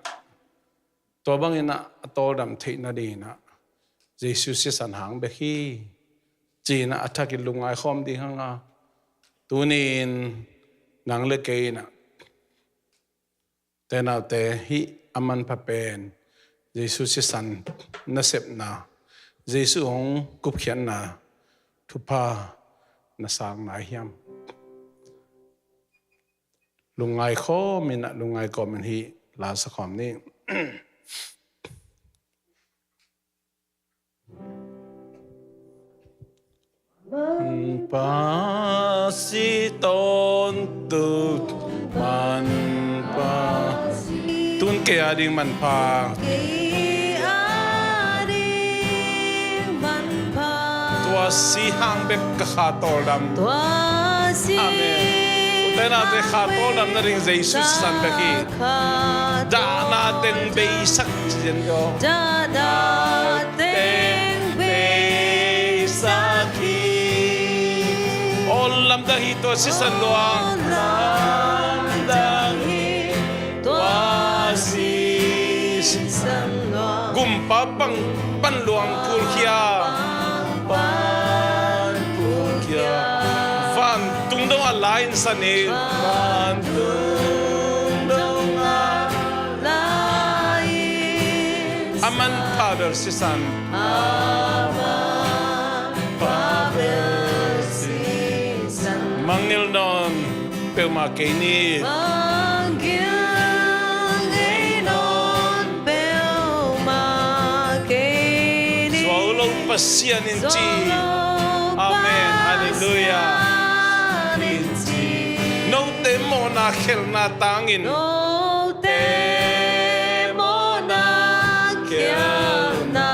tua bangin ah a tawldam theih nadingin ah Jesu sisan hang bek hi ci-in ah a thakin lungngai khawm ding hang a, tuni-in nang leh kei in ah, ute naute, hih a manpha pen Jesu sisan nasepna, Jesu hong kupkhiatna thupha na sang nai hiam? Lungngai khawm in ah, lungngai khawm in hih la sakhawm ni. Manpha si tawntung manpha. Tun kei a ding manpha. Kei a ding manpha. Tua si hang bek ka kha tawldam. Tua si. Amen. Ute naute, kha tawldam nading Jesu sisan bek hi. Dahna teng beisak ci-in ko. Dahna teng beisak hi. Awl lamdang hi tua sisan luang. Awl lamdang hi tua sisan luang. Gumpa pang pan luang phulkhia. Pan phulkhia. Vantung dong a Lai-in san in, vantung dong a lai-in san. A manpha bel sisan. A manpha bel sisan. Mangngilh nawn peuhmah kei ni. Mangngilh ngei nawn peuhmah kei ni. Zuau lo Pasian in ci. Zuau lo Amen. Halleluiah. Pasian in ci. Note mawhna khelhna tangin. Note mawhna khelhna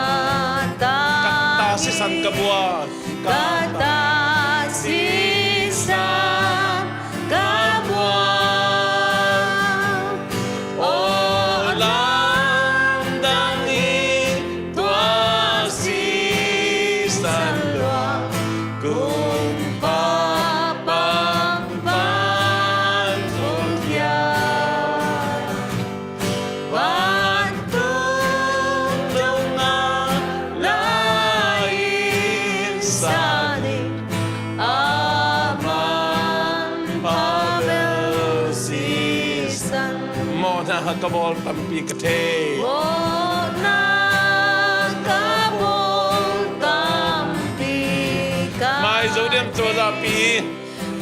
tangin. Ka ta sisan ka buak. Ka ta sisan ka buak. Aw lamdang hi tua sisan lua. Kumpa pangpan khia. Vantung dong a lai-in san in. A manpha bel sisan. Mawhna ka bawl tampi ka thei. Mawhna ka bawl tampi ka thei. Mai zo diam tua zahpi.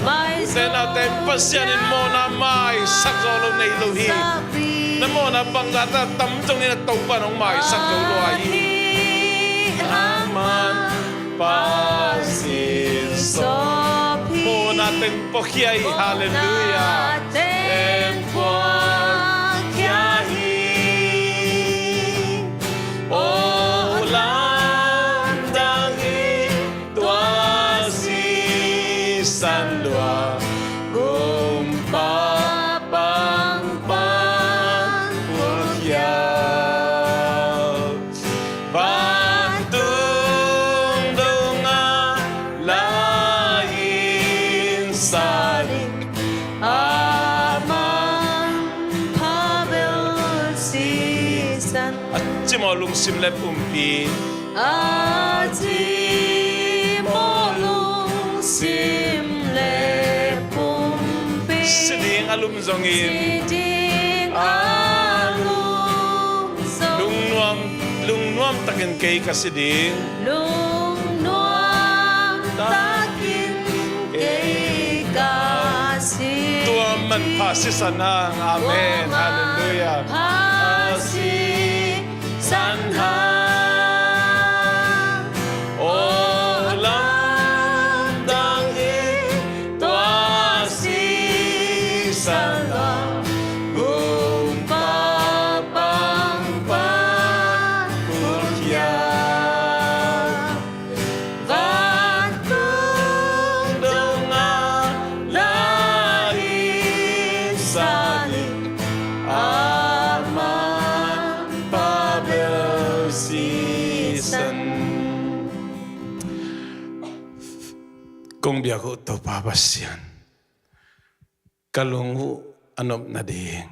Mai zo diam. Pasian in mawhna maisak zo lo nei lo hi. Na mawhna bangzah ta tam zongin a Topa in hong maisak zo lua hi. A manpha sisan. Mawhna teng puakhia hi. Halleluiah. Mawhna teng puakhia hi. Aw lamdang hi tua sisan lua. Kumpa pangpan puakhia. Vantung dong a lai-in san in. A manpha bel sisan. A cimawh lungsim le pumpi. A cimawh lungsim le pumpi. Si ding a lum zongin. Si ding a lum zongin. Lungnuam, lungnuam takin kei ka si ding. Lungnuam takin kei ka si ding. Tua manpha sisan hang. Amen. Halleluiah. Pha si san hang. Aw lamdang hi tua sisan lua. Kumpa pangpan puakhia. Vantung dong a lai-in san in. A manpha bel sisan. Kong biak uh Topa Pasian, ka lung uh a nop nading,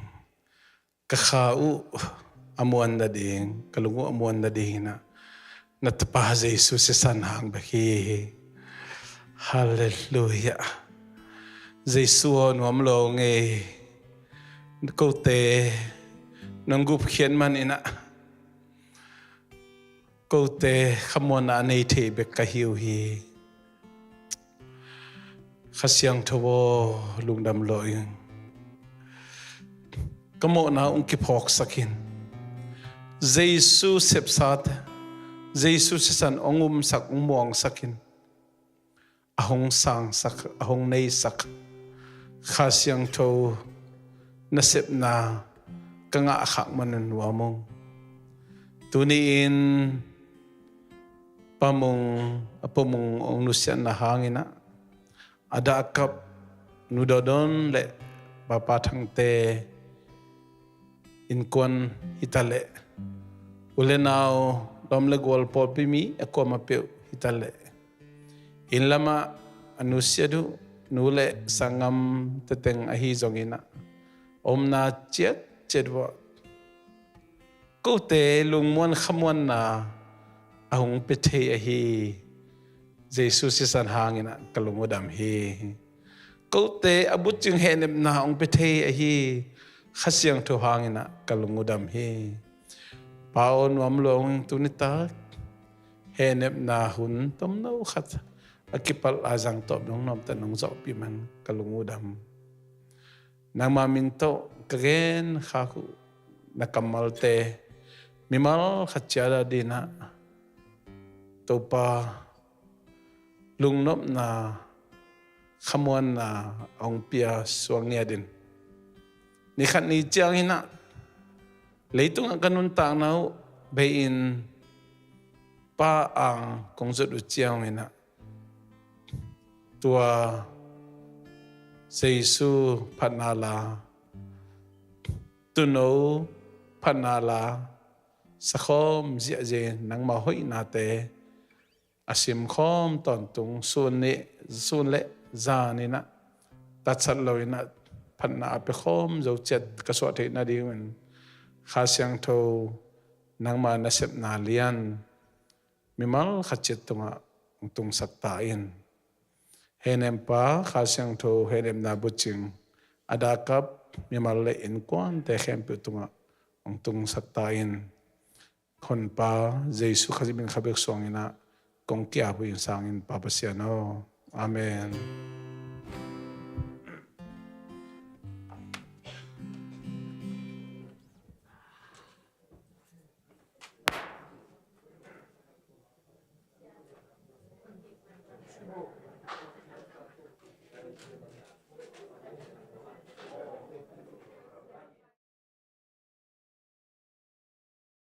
ka kha uh a muan nading, ka lung uh a muan nading in ah na Tapa Jesu sisan hang bek hi. Halleluiah. Jesu aw nuam lo ngei. Kote nong gupkhiat man in ah kote khamuanna a nei thei bek ka hi uh hi. Kha Siangtho aw, lungdam lawh ing. Ka mawhna hong kiphawksak in. Jesu sepsate, Jesu sisan hong umsak, hong muangsak in. A hong sangsak, a hong neisak Kha Siangtho nasepna ka ngah khak man un nuam ung. Tuni-in Pa Mung, a Pa Mung hong nusiatna hangin ah, a dah a kap Nu Dodon le Papa Thangte innkuan hitaleh, u le nau, lawm le gual, pawlpi mi a kuamah peuh hitaleh, inn lamah a nusiat uh nu le sanggam teteng ahi zongin ah, omna ciatciat uh ah kote lungmuan khamuanna a hong pia thei ahi Jesu sisan hangin ah ka lung uh dam hi. kote a bucing hehnepna hong pia thei ahi Kha Siangtho hangin ah ka lung uh dam hi. Pa aw, nuam lua ung, tuni tak hehnepna hun tomno khat a kipalh a zang tawh nong nuamte nong zawhpih man ka lung uh dam. Nangma min tawh ka gen khak uh na kammalte mimal khat ciat a dinah Topa lungnopna, khamuanna hong pia suak ngiat in. Ni khat ni ciangin ah leitungah ka nuntakna uh bei-in Pa ang kong zut uh ciangin ah tua Jesu phatna la, tuuno phatna la sakhawm ziahziah in nangma hoihnate a simkhawm tawntung sun ni, sun le zan in ah tatsat lo in ah phatna a piakhawm zo ciat ka suah theih nadingin Kha Siangtho nangma nasepna lian mimal khat ciat tungah hong tungsak ta in. Hehnempa Kha Siangtho hehnepna bucing a dakap mimal le innkuante khempeuh tungah hong tungsak ta in. Honpa Jesu Khazih min kha bek suangin ah kong ki-ap uh hi ing, Pa Pasian aw. Amen.